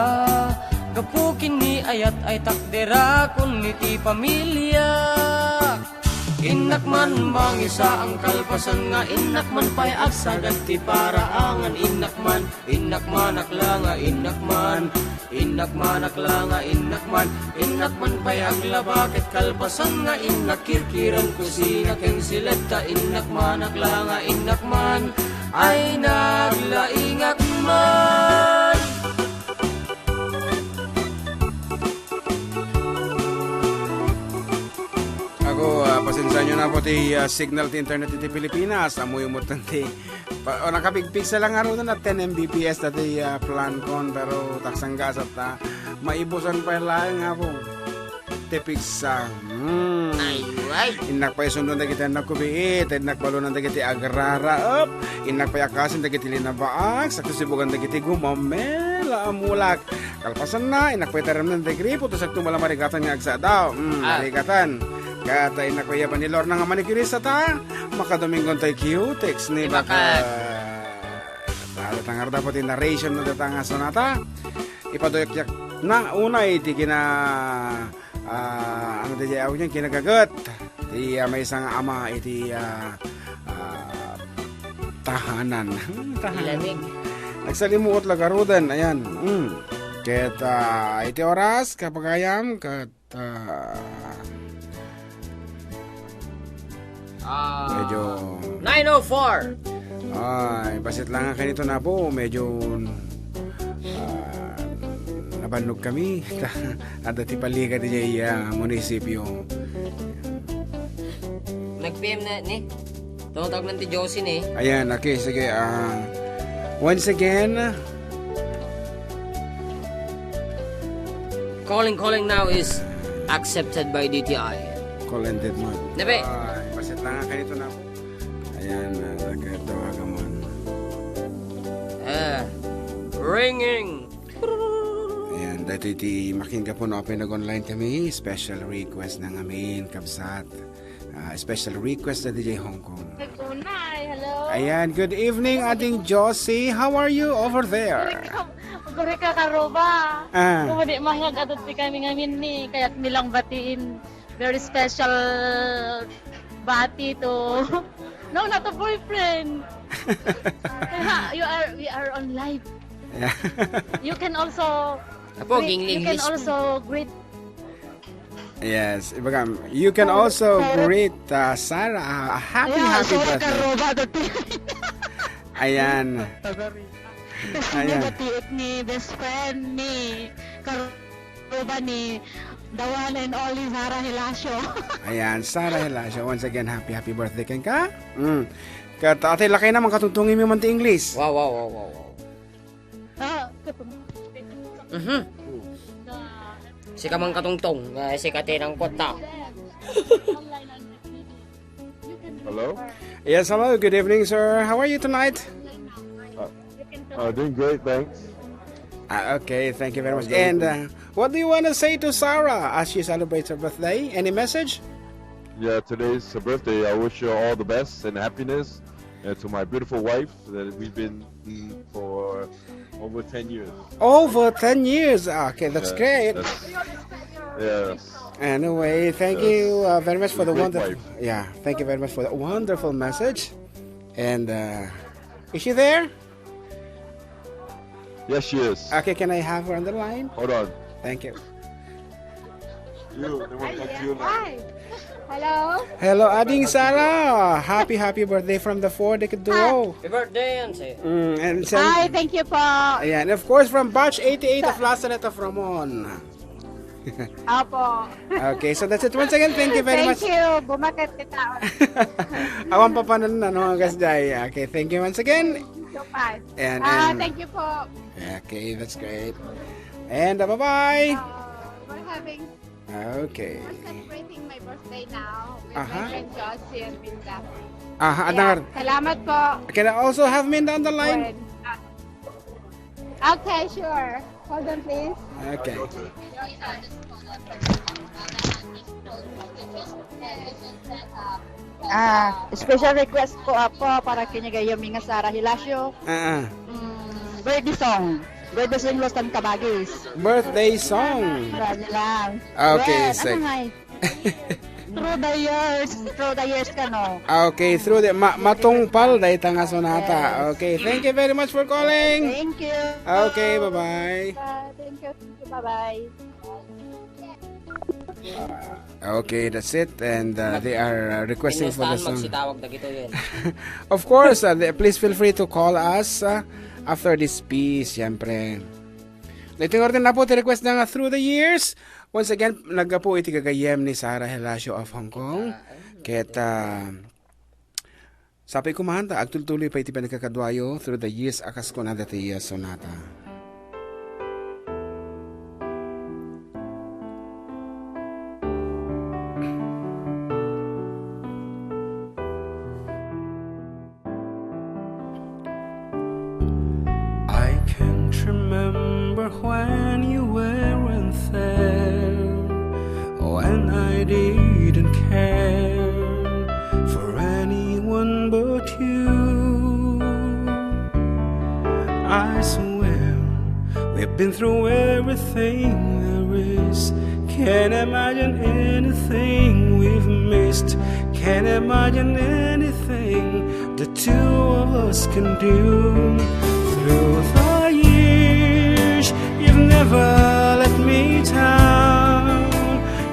Gapu ken ni ayat ay takderakon iti pamiliak. Innak man mangisaang kalpasan nga innak man pay agsagad ti paraangan, innak man, innak man akla nga innak man, innak man akla nga innak man, innak man pay aglaba ket kalpasan nga innak kirkiran kusina ken siletta, innak man akla nga innak man, ay naglaingak man. Ako, ah, pasensiayo na po ti, ah, signal ti internet iti Pilipinas. Ammoyo met ti, pa, o, nakapigpigsa lang nga runo na ten M B P S dati, ah, plan kon, pero taksang gasat ta. Maibusan pa laeng nga po. Ti pigsa. Hmm. Ay, ay. Innak pay sundon dagiti annakko biit, innak balonan dagiti agraraep, innak pay akasen dagiti linabaak, sakto sibugan dagiti gumamela a mulak. Kalpasanna, innak pay taremnen ti gripo, ta sakto mamarigatan nga agsadaw. Mm, ah, marigatan. Ket innak pay yaban ni Lorna nga manikirista ta, makadomingon tay cutex ni baka. Baka. Talo tangar dapat ti narration na data nga sonata. Ipaduyak-yak na unay ti kina, ah, ano ti awag niyan, kinagaget. Ti, ah, maysa nga ama iti, ah, ah, tahanan. Tahanan. Ilamig. Nagsalimuot la garuden, ayan. Mm. Ket, ah, iti oras, kapagayam, ket, ah, ah, medyo nine oh four. Ay, basit lang nga kanito na po. Medyo, ah, nabannog kami. Adda ti paliga diay, ah, munisipyo. Nag-P M na ni. Tawag man ti Josie ni. Ayan, okay, sige. Ah, once again, calling, calling now is accepted by D T I. Call ended mo. Nabe. Ah, basit lang nga kanito na po. Ayan, ah, nagkatawagan mo. Ah, ringing. Ayan, dati ti makin ka po, no, apay nag-online kami, special request na ngamin, kabsat. Ah, special request na D J Hong Kong. Nag-unay, hello. Ayan, good evening, Ading Josie. How are you over there? Guri ka, guri ka, Karuba. Ah. Kung di mahiag, adot ti kami ngamin ni, kayat mi lang batiin. Very special bati to. No, not a boyfriend. Kaya, you are, we are on live. Yeah. You can also Apo, greet, ging you can English. Also greet. Yes, ibaga, you can also greet, uh, Sarah. Uh, a happy, yeah, happy birthday. Karuba, dati. Ayan. Ayan. Bati ni best friend ni Karuba ni the one and only Sarah Hilasio. Ayan, Sarah Hilasio. Once again, happy, happy birthday kenka. Mm. Ket, ate, lakay naman, katungtungin mi man ti English. Wow, wow, wow, wow, wow. Ah, mhm. Sika man katungtong, nga sika ti nangkot ta. Hello? Yes, hello. Good evening, sir. How are you tonight? Uh, uh, doing great, thanks. Ah, okay, thank you very much. And, uh, what do you want to say to Sarah as she celebrates her birthday? Any message? Yeah, today's her birthday. I wish her all the best and happiness. uh, to my beautiful wife that we've been, mm, for over ten years. Over ten years. Okay, that's Yeah, great. that's, yeah. Anyway, thank Yes. you, uh, very much for A the great wonderful. Wife. Yeah, thank you very much for the wonderful message. And, uh, is she there? Yes, she is. Okay, can I have her on the line? Hold on. Thank you. You, they will Hi, talk to you now. Hi. Hello. Hello, Ading Sarah. Happy, happy birthday from the four Decade Duo. Happy birthday, Anse. Mm, and send Hi, thank you po. Ayan, of course, from Batch eighty-eight of Lazaret of Ramon. Opo. Okay, so that's it. Once again, thank you very Thank much. you. Bumakit kita. Awan pa panon, ano, Gas Jai. Okay, thank you once again. Thank you, Pat. And, Ah, and thank you po. Okay, that's great. And, uh, bye-bye. Uh, we're having, Okay. we're celebrating my birthday now with Aha. my friend Josie and Minda. Aha, Yeah, adang salamat po. Can I also have Minda on the line? When, uh, Okay, sure. Hold on, please. Okay. Ah, special request po, apo, para kini gayam nga Sarah Hilacio. Ah, ah. Mm, birthday song. Birthday song, Los Tan Kabagis. Birthday song. Marami lang. Okay, Well, sec- ano nga eh? Through the years. Through the years ka, no? Ah, okay, through the, ma-, matungpal dayta nga sonata. Yes. Okay, thank you very much for calling. Thank you. Okay, bye-bye. Ah, thank you, thank you, bye-bye. Okay, that's it. And, uh, they are, uh, requesting for the Pinustahan song. Magsitawag na gito yun. Of course, uh, the, please feel free to call us, uh, after this piece, siyempre. Iti nga orden na po ti request na nga Through the Years. Once again, naggapu iti gagayyem ni Sarah Helacio of Hong Kong. Ket, ah, sapay koma ta agtultuloy pay iti panagkakaduayo Through the Years a kas kunada ti sonata. I can't remember when you weren't there, when I didn't care for anyone but you. I swear we've been through everything there is. Can't imagine anything we've missed. Can't imagine anything the two of us can do. Through the years, you've never let me down.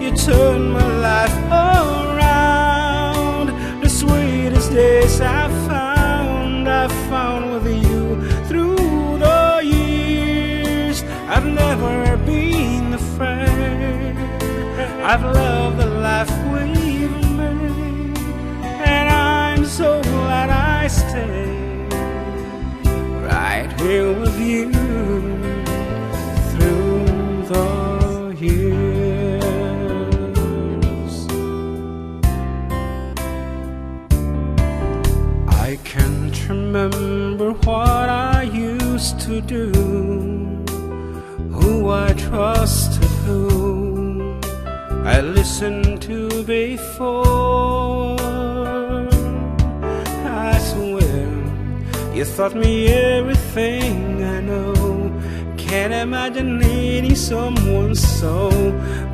You turned my life around. The sweetest days I found, I found with you. Through the years, I've never been afraid. I've loved the life we've made, and I'm so glad I stayed right here with you through the years. I can't remember what I used to do, who I trusted, who I listened to before. I swear you taught me everything I know. Can't imagine needing someone so,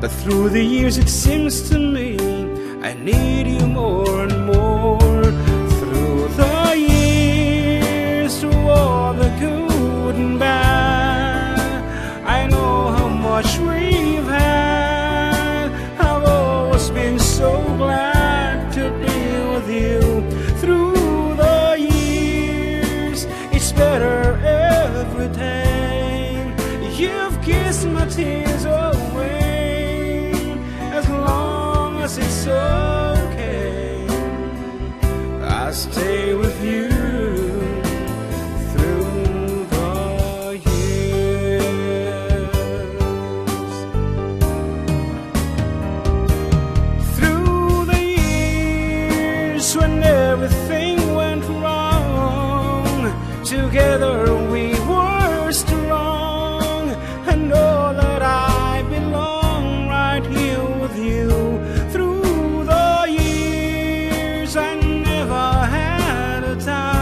but through the years it seems to me I need you more and more. Through the years, through all the good and bad, I know how much we've had. I've always been so glad to be with you. Through the years, it's better every day. You've kissed my tears away. As long as it's okay, I'll stay with you through the years. Through the years when everything went wrong, together we were strong. I know that I belong right here with you. Through the years, I never had a doubt.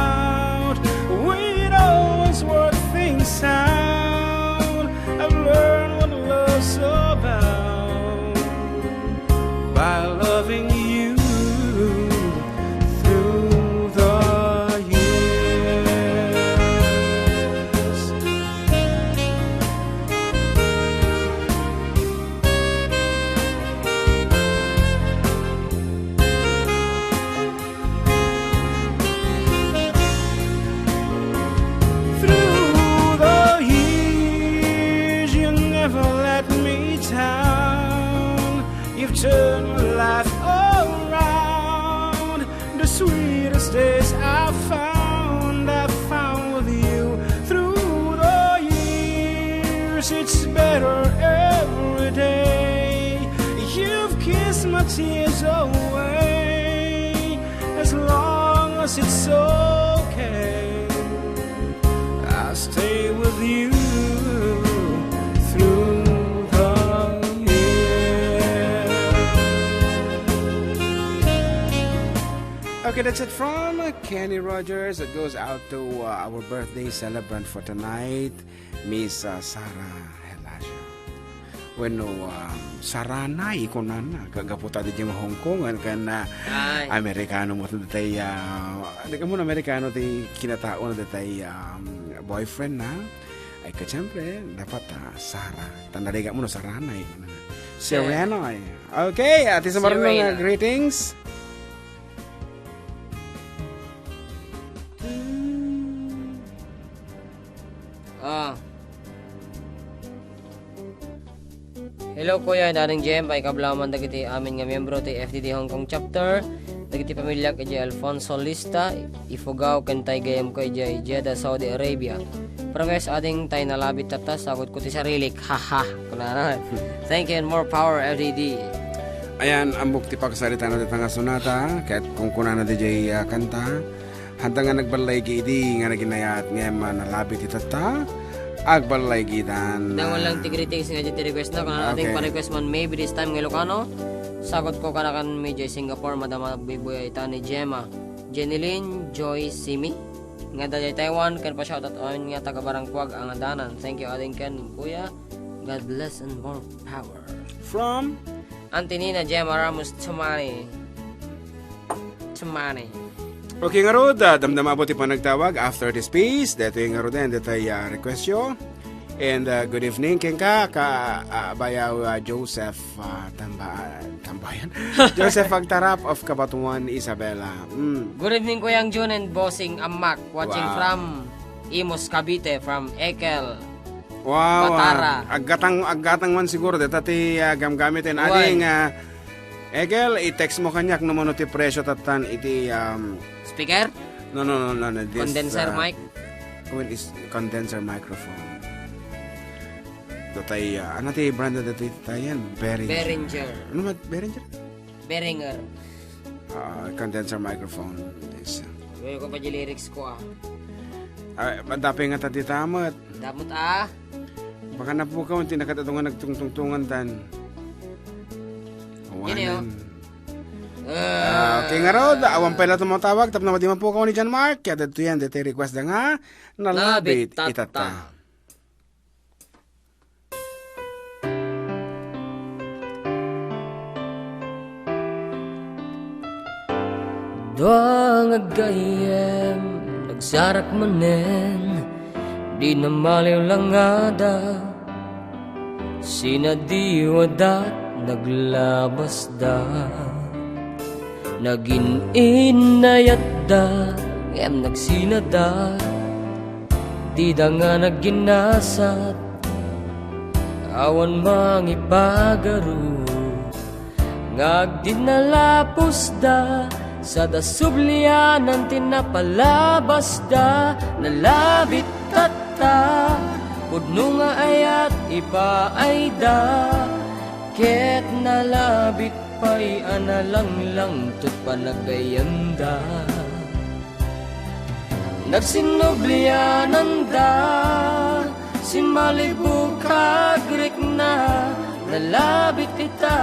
Life around, the sweetest days I found, I found with you through the years. It's better every day. You've kissed my tears away. As long as it's okay, I'll stay with you through the years. Okay, that's it from Kenny Rogers. It goes out to, uh, our birthday celebrant for tonight, Miss, uh, Sarah Helacio. Wenno, ah, Saranay, kunana. Kagapu ta diay Hong Kong, ken, ah, Ay. Amerikano met datay, ah, di ka mo Amerikano ti kinatao na datay, um, boyfriend na. Ay, ka, siyempre, dapat, ah, Sarah. Tanda di ka mo, Saranay, kunana. Sir. Serena, eh. Okay, Ate Samarino, Serena. Greetings. Ah. Hello, Kuya, Daddy Jem, paikablaman dagiti amin nga miyembro ti F D D Hong Kong Chapter, dagiti pamiliak idiay Alfonso Lista, Ifugao, ken tay gayyemko idiay Jeddah, Saudi Arabia. Profes, ading tay nalabit tatta, sagutko ti sarilik. Haha, kunana. Thank you and more power, F D D. Ayan, ammok ti pakasaritaan dita nga sonata, ket kunkunana diay, ah, kanta. Handa nga nagballaygi idi nga naginayat ngem, ah, nalabit ti tatta, agballaygidan. Dangan lang ti greetings nga diay ti request na, kung ano ating Okay. pa-request man, maybe this time nga Ilocano. Sagutko kanakan, mi diay Singapore, madama bibuya ita ni Gemma, Jenilyn, Joy, Simi, nga diay Taiwan, ken pa-shoutout amin nga taga Barangkuag a ngadanan. Thank you, ading ken, Kuya. God bless and more power. From? Antonina Gemma Ramos Tumani. Tumani. Okay, ngarud, ah, damdama po ti panagtawag after this piece. Daytoy ngaruden, daytoy, ah, request yo. And, ah, good evening, kenka, ka, ah, bayaw, ah, Joseph, ah, Tamba-, Tambayan? Joseph Agtarap of Cabatuan, Isabela. Mm. Good evening, Kuyang Jun and Bossing Amak, watching Wow. from Imus, Cavite, from Ekel. Wow, Batara. Ah, aggatang, aggatang man siguro, deta ti, ah, gamgamiten. Wen. Ading, ah, Ekel, i-text mo kaniak no mano ti presyo tattan iti, um, Speaker? No, no, no, no, no, this, Condenser uh, mic? When is condenser microphone? Datay, uh, ano ti brand na datay tayan? Behringer. Behringer. Ano mat-, Behringer? Behringer. Ah, condenser microphone. Yes. Gawin ko pa di lyrics ko, ah. Ah, madapay nga ta di tamat. Damot, ah. Baka napukaw, ti nakatatungan nagtungtungtungan tan. Awanan. Ini, oh. Ah, okay, ngarud, awan pay la tumatawag, tapno madi mapukaw ni John Mark, kaya dito yan, dito request da nga, nalabit, Labit, tatta. Itata. Dua nga gayyem, nagsarak manen, di namaliw langada, sinadiwadat, naglabasda. Nagin-inayatda, ngem nagsinada, dida nga nagginasat, awan mangipagaru. Nga agdinalapusda, sada sublianan ti napalabasda, nalabit tatta, pudno nga ayat ipaayda, ket nalabit pay a nalanglang ket panaggayyemda. Nagsinubliananda, simalibo kagrikna, nalabit ita,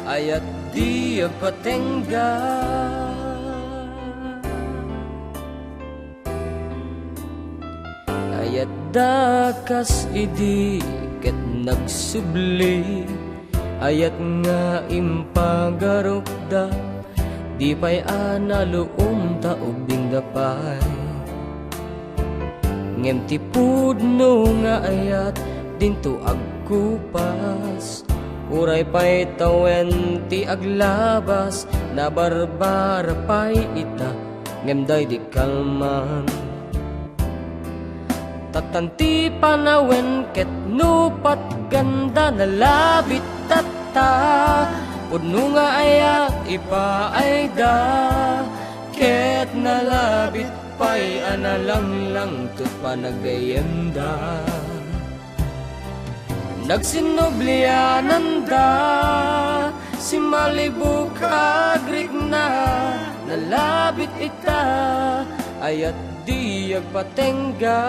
ayat di agpatengga. Ayat da kas idi ket nagsubli, ayat nga impagarupda, di pay a naluom ta ubbingda pay. Ngem ti pudno nga ayat dinto agkupas, uray pay tawen ti aglabas, nabarbara pay ita, ngem daydi kalman. Tattan ti panawen ket no patganda, nalabit tatta, Pudno nga ayat ipaayda, ket nalabit pay a nalanglangto panagayenda. Nagsinubliananda, simalibo agrikna, nalabit ita, ayat di agpatengga.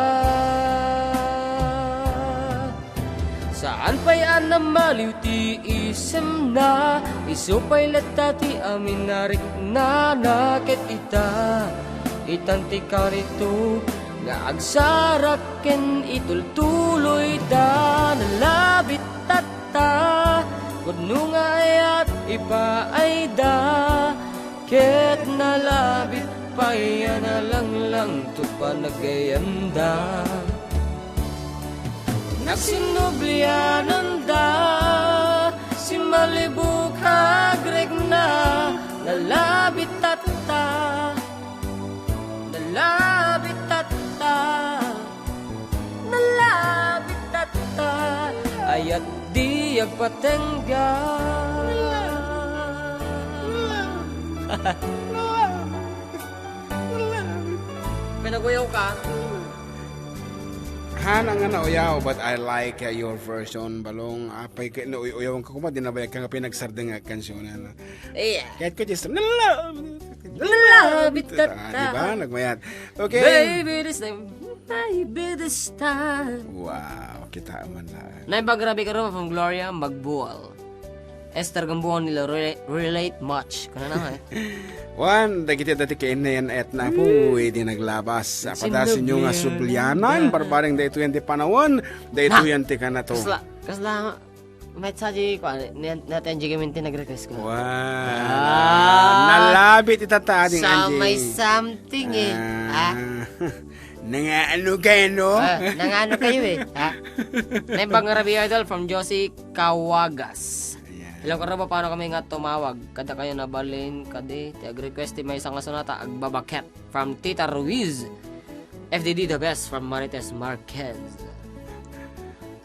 Saan pay a namaliw ti isemna, isu pay latta ti amin a riknana ket ita. Itan ti karito nga agsarak ken itultuloyda, nalabit tatta, pudno nga ayat ipaayda, ket nalabit pay a nalanglangto panagayenda. Nagsinubliananda, simalibo agrikna, nalabit tatta, nalabit tatta, nalabit tatta, ayat di agpatengga. Pinaguyaw ka? Hana nga nauyaw, but I like, uh, your version, Balong. Apay ka, nauyawan ka kuma, di nabayag ka nga pinagsardeng nga kansyona, no? Iya. Kahit ko, just, nalala-, Nalabit Ah, di ba? Nagmayat. Okay. Baby, this time. Baby, this time. Wow, kita man na. Naimbag rabii kano from Gloria Magbual. Esther Gambuan nila re-, relate much. Kana na, eh. Wan, dagiti dati kainnayan etna po, Hmm. Idi naglabas. Sino Apadasin nyo nga yan? Sublianan, Ah. Barbareng daytoy yan ti panawon, daytoy Ah. yan ti kanato. Kasla, kasla, may sa di, kuan, ni, ni Ate Angie Gaminti nag-request ko. Wow. Ah. Nalabit itata, ading Sa Angie. May something, eh. Ah. Ah. Nangaano kayo, no? Ah, nangaano kayo, eh? Ha? Naimbag nga rabii, idol, from Josie Kawagas. Ayan. Hello, Karuba, paano kami nga tumawag? Kada kayo nabalin, kadi, ti ag-request ti maysa nga sonata, Agbabaket. From Tita Ruiz. F D D the best from Marites Marquez.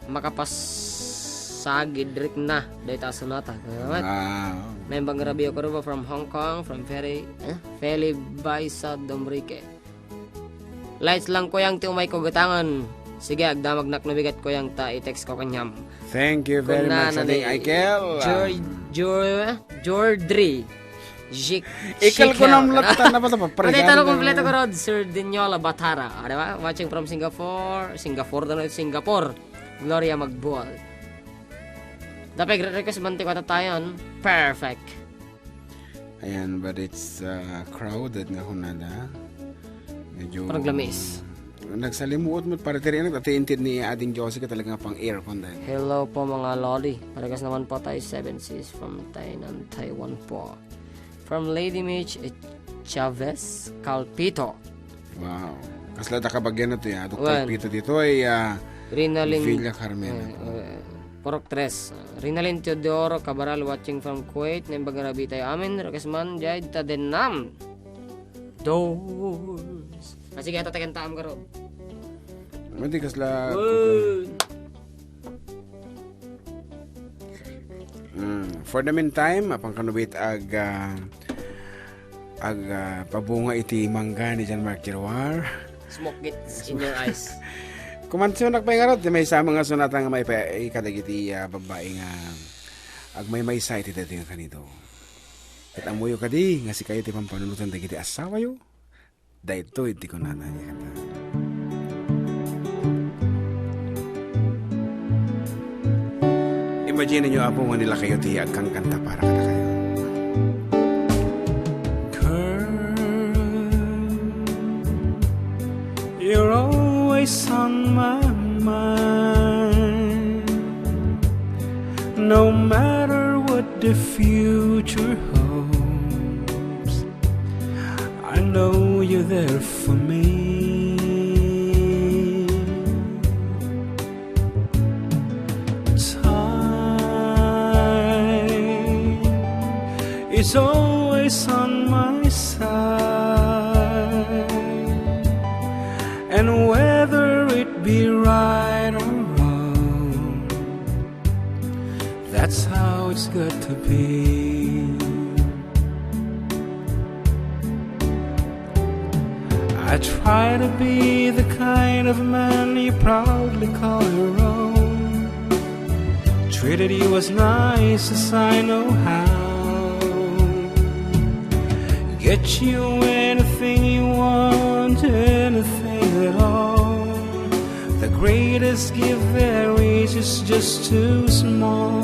Makapasagid rikna, dayta a sonata. Salamat. Wow. Naimbag nga rabii, Karuba, from Hong Kong, from Feli, eh? Feli Baisa Domrique. Lights lang, kuyang, ti umay ko gatangan. Sige, agdamagnak no bigat, kuyang, ta i-text ko kaniam. Thank you very Kunana much, Ading ni Aikel. Jor-, Um, Jor-, Jordri. Jik-, Ikel ko Shikel. Nam latta na ba ito? Paparegalan Pati talo na. Kompleto ko, Rod. Sir Diniola Batara. Ah, di ba? Watching from Singapore. Singapore, ano, Singapore. Gloria Magbual. Dapat request man ti kata tayon. Perfect. Ayan, but it's, uh, crowded nga kunada. Medyo Parang lamis. Nagsalimuot mo, para tiri, ano, ati inted ni Ading Josie ka talaga nga pang aircon dahil. Hello po, mga lodi. Parehas naman po tayo, Seven Seas from Tainan, Taiwan po. From Lady Mitch, eh, Chavez Calpito. Wow. Kasla da ka bagyan na to, ya. Doktor Wen. Pito dito ay, ah, Rinalin, Villa Carmen. Eh, eh, Purok Tres. Rinalin Teodoro Cabral watching from Kuwait. Naimbag nga rabii tayo amin. Request man, jay, ta den nam. Doors. Ah, sige, ata tagan taam, Garo. Madi kasla. Wen. Mm, for the meantime, apan kanubit ag, ah, ag, ah, pabunga iti mangga ni John Mark Giroir. Smoke gets in your eyes. Kumansiyonak pay ngarud, ti maysa nga sonata nga maipa-, ikadagiti, ah, babbai nga agmaymaysa iti daytoy nga kanido. Ket ammoyo kadi nga sikayo ti pampanunotan dagiti asawayo? Daytoy ti kunana nga kanta. Imagine niyo, Apo, nga nila kayo ti agkankanta para kadakayo. Girl, you're always on my mind. No matter what the future holds, I know you're there for me. Time is always on my side, and whether it be right or wrong, that's how it's got to be. Try to be the kind of man you proudly call your own. Treated you as nice as I know how. Get you anything you want, anything at all. The greatest gift there is is just too small.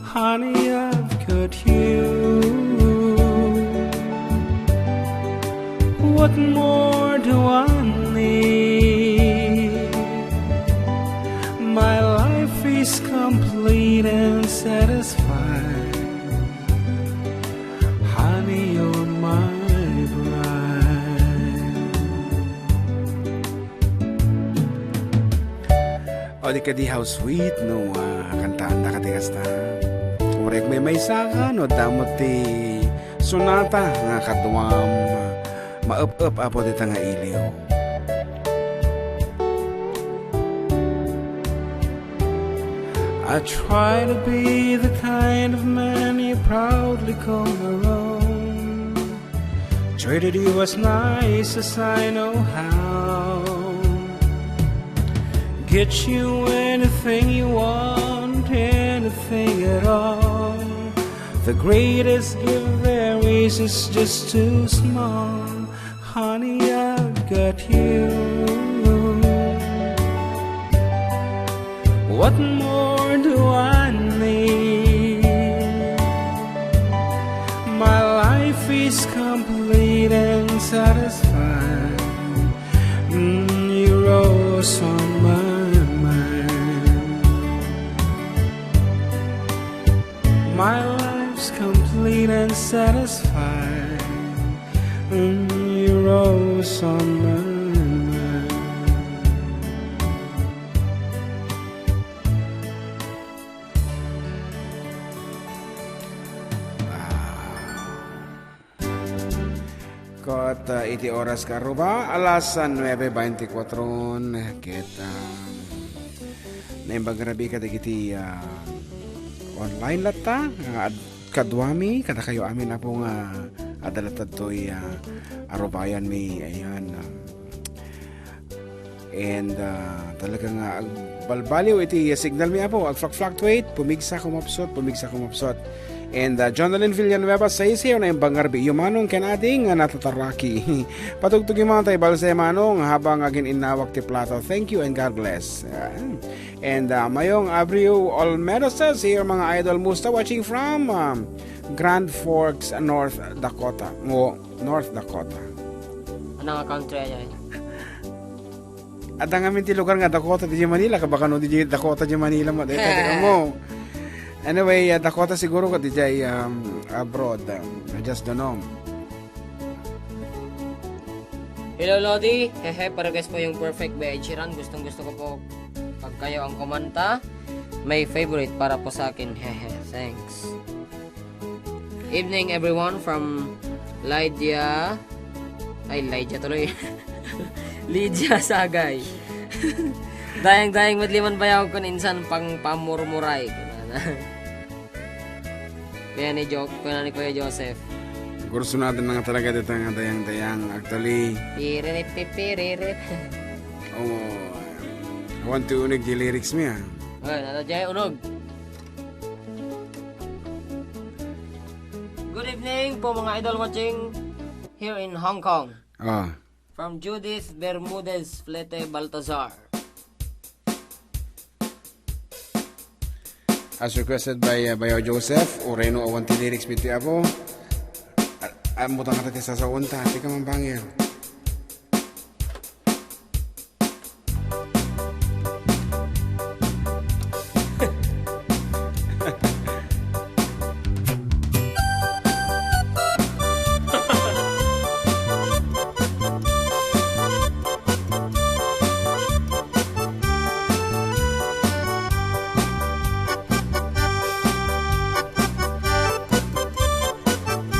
Honey, I've got you. What more do I need? My life is complete and satisfied. Honey, you're my bride. O di kadi, how sweet no, ah, kantaanna kadi kasta. Uray maymaysa ka no, adda met ti sonata nga kaduam maep-ep, Apo, dita nga iliw. I try to be the kind of man you proudly call your own. Treated you as nice as I know how. Get you anything you want, anything at all. The greatest gift there is is just too small. Honey, I've got you. What more do I need? My life is complete and satisfied. Mm, you're always on my mind. My life's complete and satisfied. Mm, you're always on my mind. Ket, ah, iti oras nga aruba, alas, ah, nuebe veinticuatro, ket, ah, naimbag a rabii kadagiti, ah, online latta, nga ad-, kaduami, kadakayo amin, Apo, nga adda latta ditoy, ah, arubayanmi, ayan, ah, And, ah, talaga nga agbalbaliw iti signal mi, Apo. Agfluctuate, pumigsa, kumapsut, pumigsa, kumapsut. And, ah, Jonalyn Villanueva says here, naimbag a rabii, Manong ken Ading nga natataraki. Patugtog man tay balse, Manong, habang agin-innawak ti plato. Thank you and God bless. Ah, and, ah, Mayong Abreu Olmedo says here, mga idol, musta, watching from, um, Grand Forks, North Dakota. Ngo, North Dakota. Ano nga country aya? Adda ngamin ti lugar nga Dakota diay Manila, kabakano diay Dakota diay Manila mo, dahil kadi mo. Anyway, ah, Dakota siguro ka diay, um, abroad. Um, I just don't know. Hello, Lodi. Hehe, pa-request po yung Perfect by Ed Sheeran. Gustong-gusto ko po pag kayo ang kumanta. My favorite para po sa akin. Hehe, thanks. Evening, everyone, from Lydia. Ay, Lydia tuloy. Lydia Sagay. Dayang-dayang met liman bayaw kun insan pang pamurmuray. Kaya ni Jo-, kaya ni Kuya Joseph. Kursunado na nga talaga dito nga dayang-dayang. Actually, Piririt, pipiririt. Oh, I want to unig di lyrics mi, ah. Well, ano, Jay, unog. Good evening po, mga idol, watching here in Hong Kong. Ah. From Judith Bermudez Flete Baltazar. As requested by, uh, Bayaw Joseph, ureno awan ti lyrics ditoy, Apo. A-, ammo ta nga ti sasaon ta, ti ka mambangir.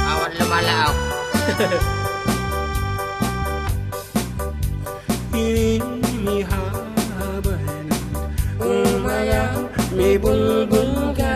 Awan lumalaok. Inihaba na umaya, may bulbul ka.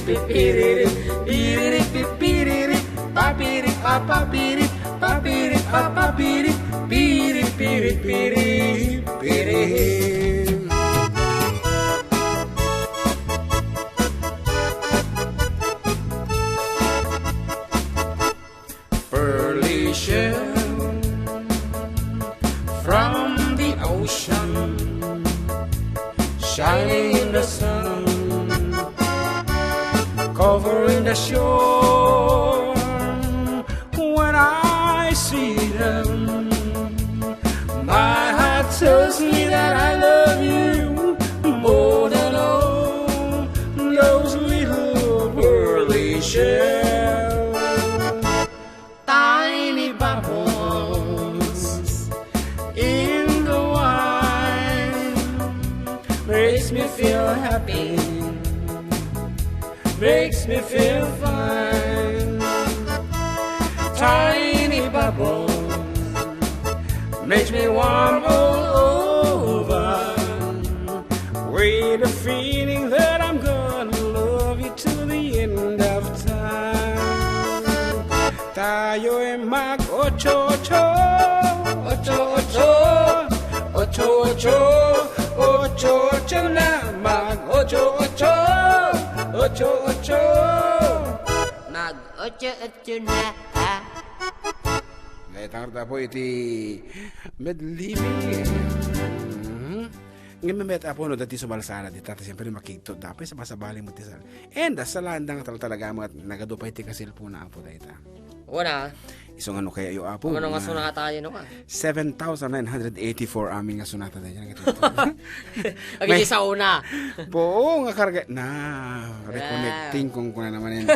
Pipiriri, piriri, pipiriri, papiri, papapiri, papiri, papapiri, piri, piri, piri, piri. Pearly shell from the ocean, shining in the sun, covering the shore. When I see them, my heart tells me that I love you more than all those little pearly shells. Tiny bubbles in the wine makes me feel happy, makes me feel fine. Tiny bubbles makes me warm all over with a feeling that I'm gonna love you to the end of time. Tayo'y mag-ocho-ocho, ocho-ocho, ocho-ocho, ocho-ocho na, mag-ocho-ocho, ocho-ocho. Mag-ocho-ocho na, ha? Dayta nga rudda po iti medley. Mhm. Ngem met, Apo, no, dati sumalsara dita, ta siyempre makigto, dapat sabasabali mo ti sal-, and, ah, saan da nga tal-, talaga, mga nagadu pa iti kaselpon na, Apo, dayta. Una. Isu nga no kaya yo, Apo, ano nga nga sonata yun, no, ka? Seven thousand nine hundred eighty-four amin nga sonata dayta, nga ito. Agi May sa una. Buo nga karga, na, reconnecting kung kuna naman yun.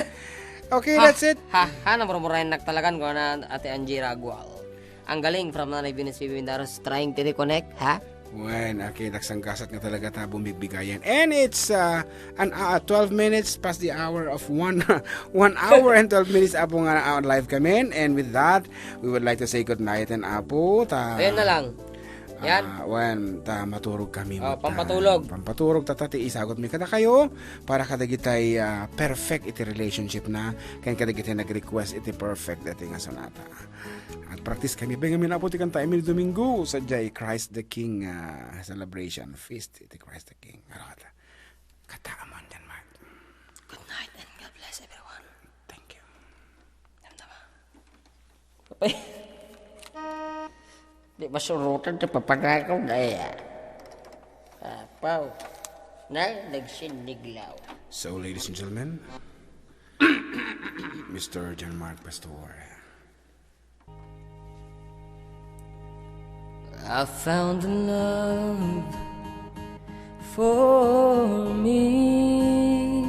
Okay, Ha, that's it. Ha, ha, namurmurayan nak talagan ko na Ate Angie Ragual. Ang galing from Nanay Venus P B Mindaros trying to reconnect, ha? Wen, okay, nagsanggasat nga talaga ta bumigbigayan. And it's, uh, an, uh, twelve minutes past the hour of one, one hour and twelve minutes, Apo, nga, uh, live kami. And with that, we would like to say good night and Apo, ta Ayan na lang. Yan. Ah, wen, ta maturog kami Oh, met, pampatulog. Pampaturog ta, ta ti isagot mi kadakayo para kadagitay, ah, perfect iti relationship na, ken kadagitay nag-request iti perfect dati nga sonata. At practice kami. Bengamin, Apo, ti kanta Emil Domingo, sadiay Christ the King, ah, celebration feast iti Christ the King. Ano kata? Kata, Amon, yan, Mark. Good night and God bless everyone. Thank you. Damdama. Di masurotan ti papanagko, daya. Apaw. Nay, nagsiniglaw. So, ladies and gentlemen, Mister John Mark Pastor. I found a love for me.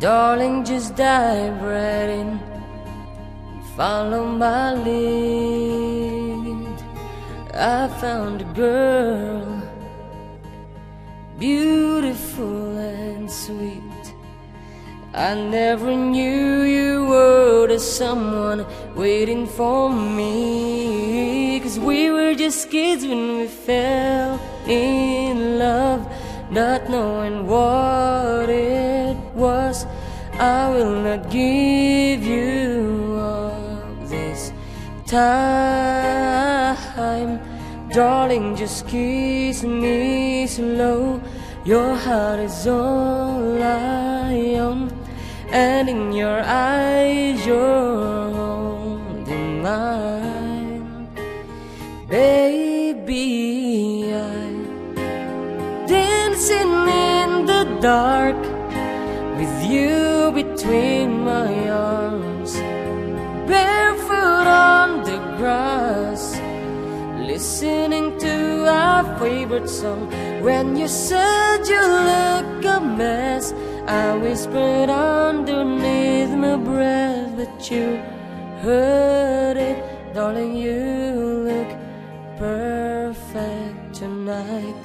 Darling, just dive right in and follow my lead. I found a girl, beautiful and sweet. I never knew you were the someone waiting for me. 'Cause we were just kids when we fell in love, not knowing what it was. I will not give you up this time. Darling, just kiss me slow. Your heart is all I own, and in your eyes you're holding mine. Baby, I dancing in the dark with you between my arms, barefoot on the grass, listening to our favorite song. When you said you look a mess, I whispered underneath my breath, but you heard it, darling. You look perfect tonight.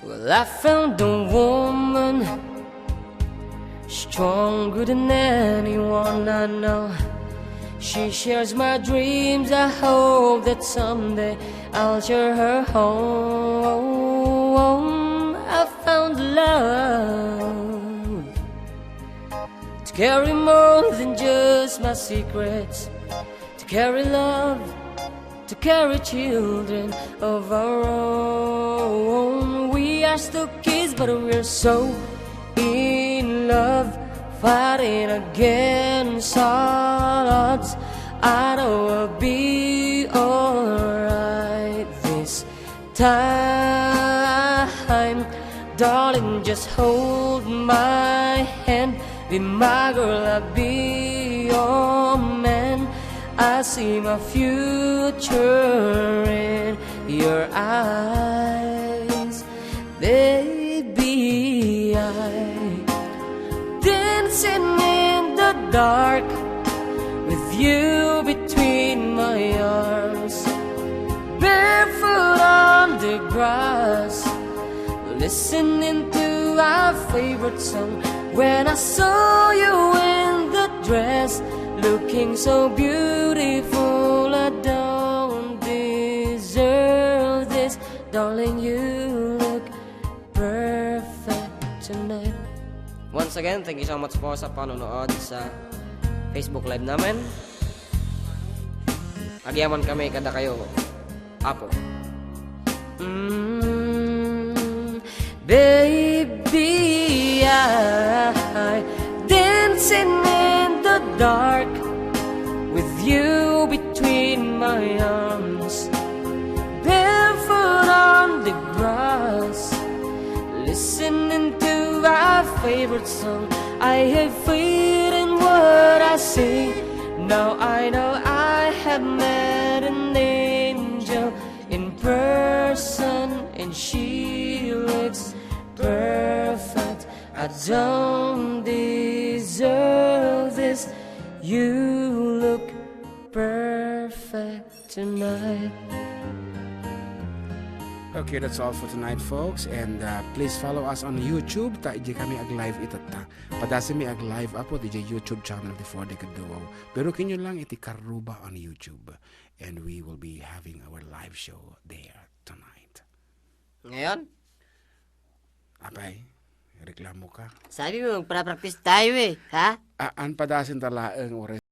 Well, I found a woman stronger than anyone I know. She shares my dreams. I hope that someday I'll share her home. I found love to carry more than just my secrets, to carry love, to carry children of our own. We are still kids, but we're so in love, fighting against all odds. I know I'll be alright this time. Darling, just hold my hand. Be my girl, I'll be your man. I see my future in your eyes. Baby, I dancing in the dark with you between my arms, barefoot on the grass, listening to our favorite song. When I saw you in the dress, looking so beautiful, I don't deserve this. Darling, you look perfect tonight. Once again, thank you so much po sa panonood sa Facebook Live namin. Agyaman kami kadakayo, Apo. Mm, baby, I dancing in the dark with you between my arms, barefoot on the grass, listening to our favorite song. I have faith in what I see. Now I know I have met an angel in person, and she looks perfect. I don't deserve this. You look perfect tonight. Okay, that's all for tonight, folks. And, uh, please follow us on YouTube. Ta, idiay kami ag-live itatta. Padasenmi ag-live, Apo, idiay YouTube channel ti Four Decade Duo. Pero kinyo lang iti Karuba on YouTube. And we will be having our live show there tonight. Ngayon? Apay, reklamo ka. Sabi mo, magpra-practice tayo eh, ha? A-, an padasen ta laeng, oras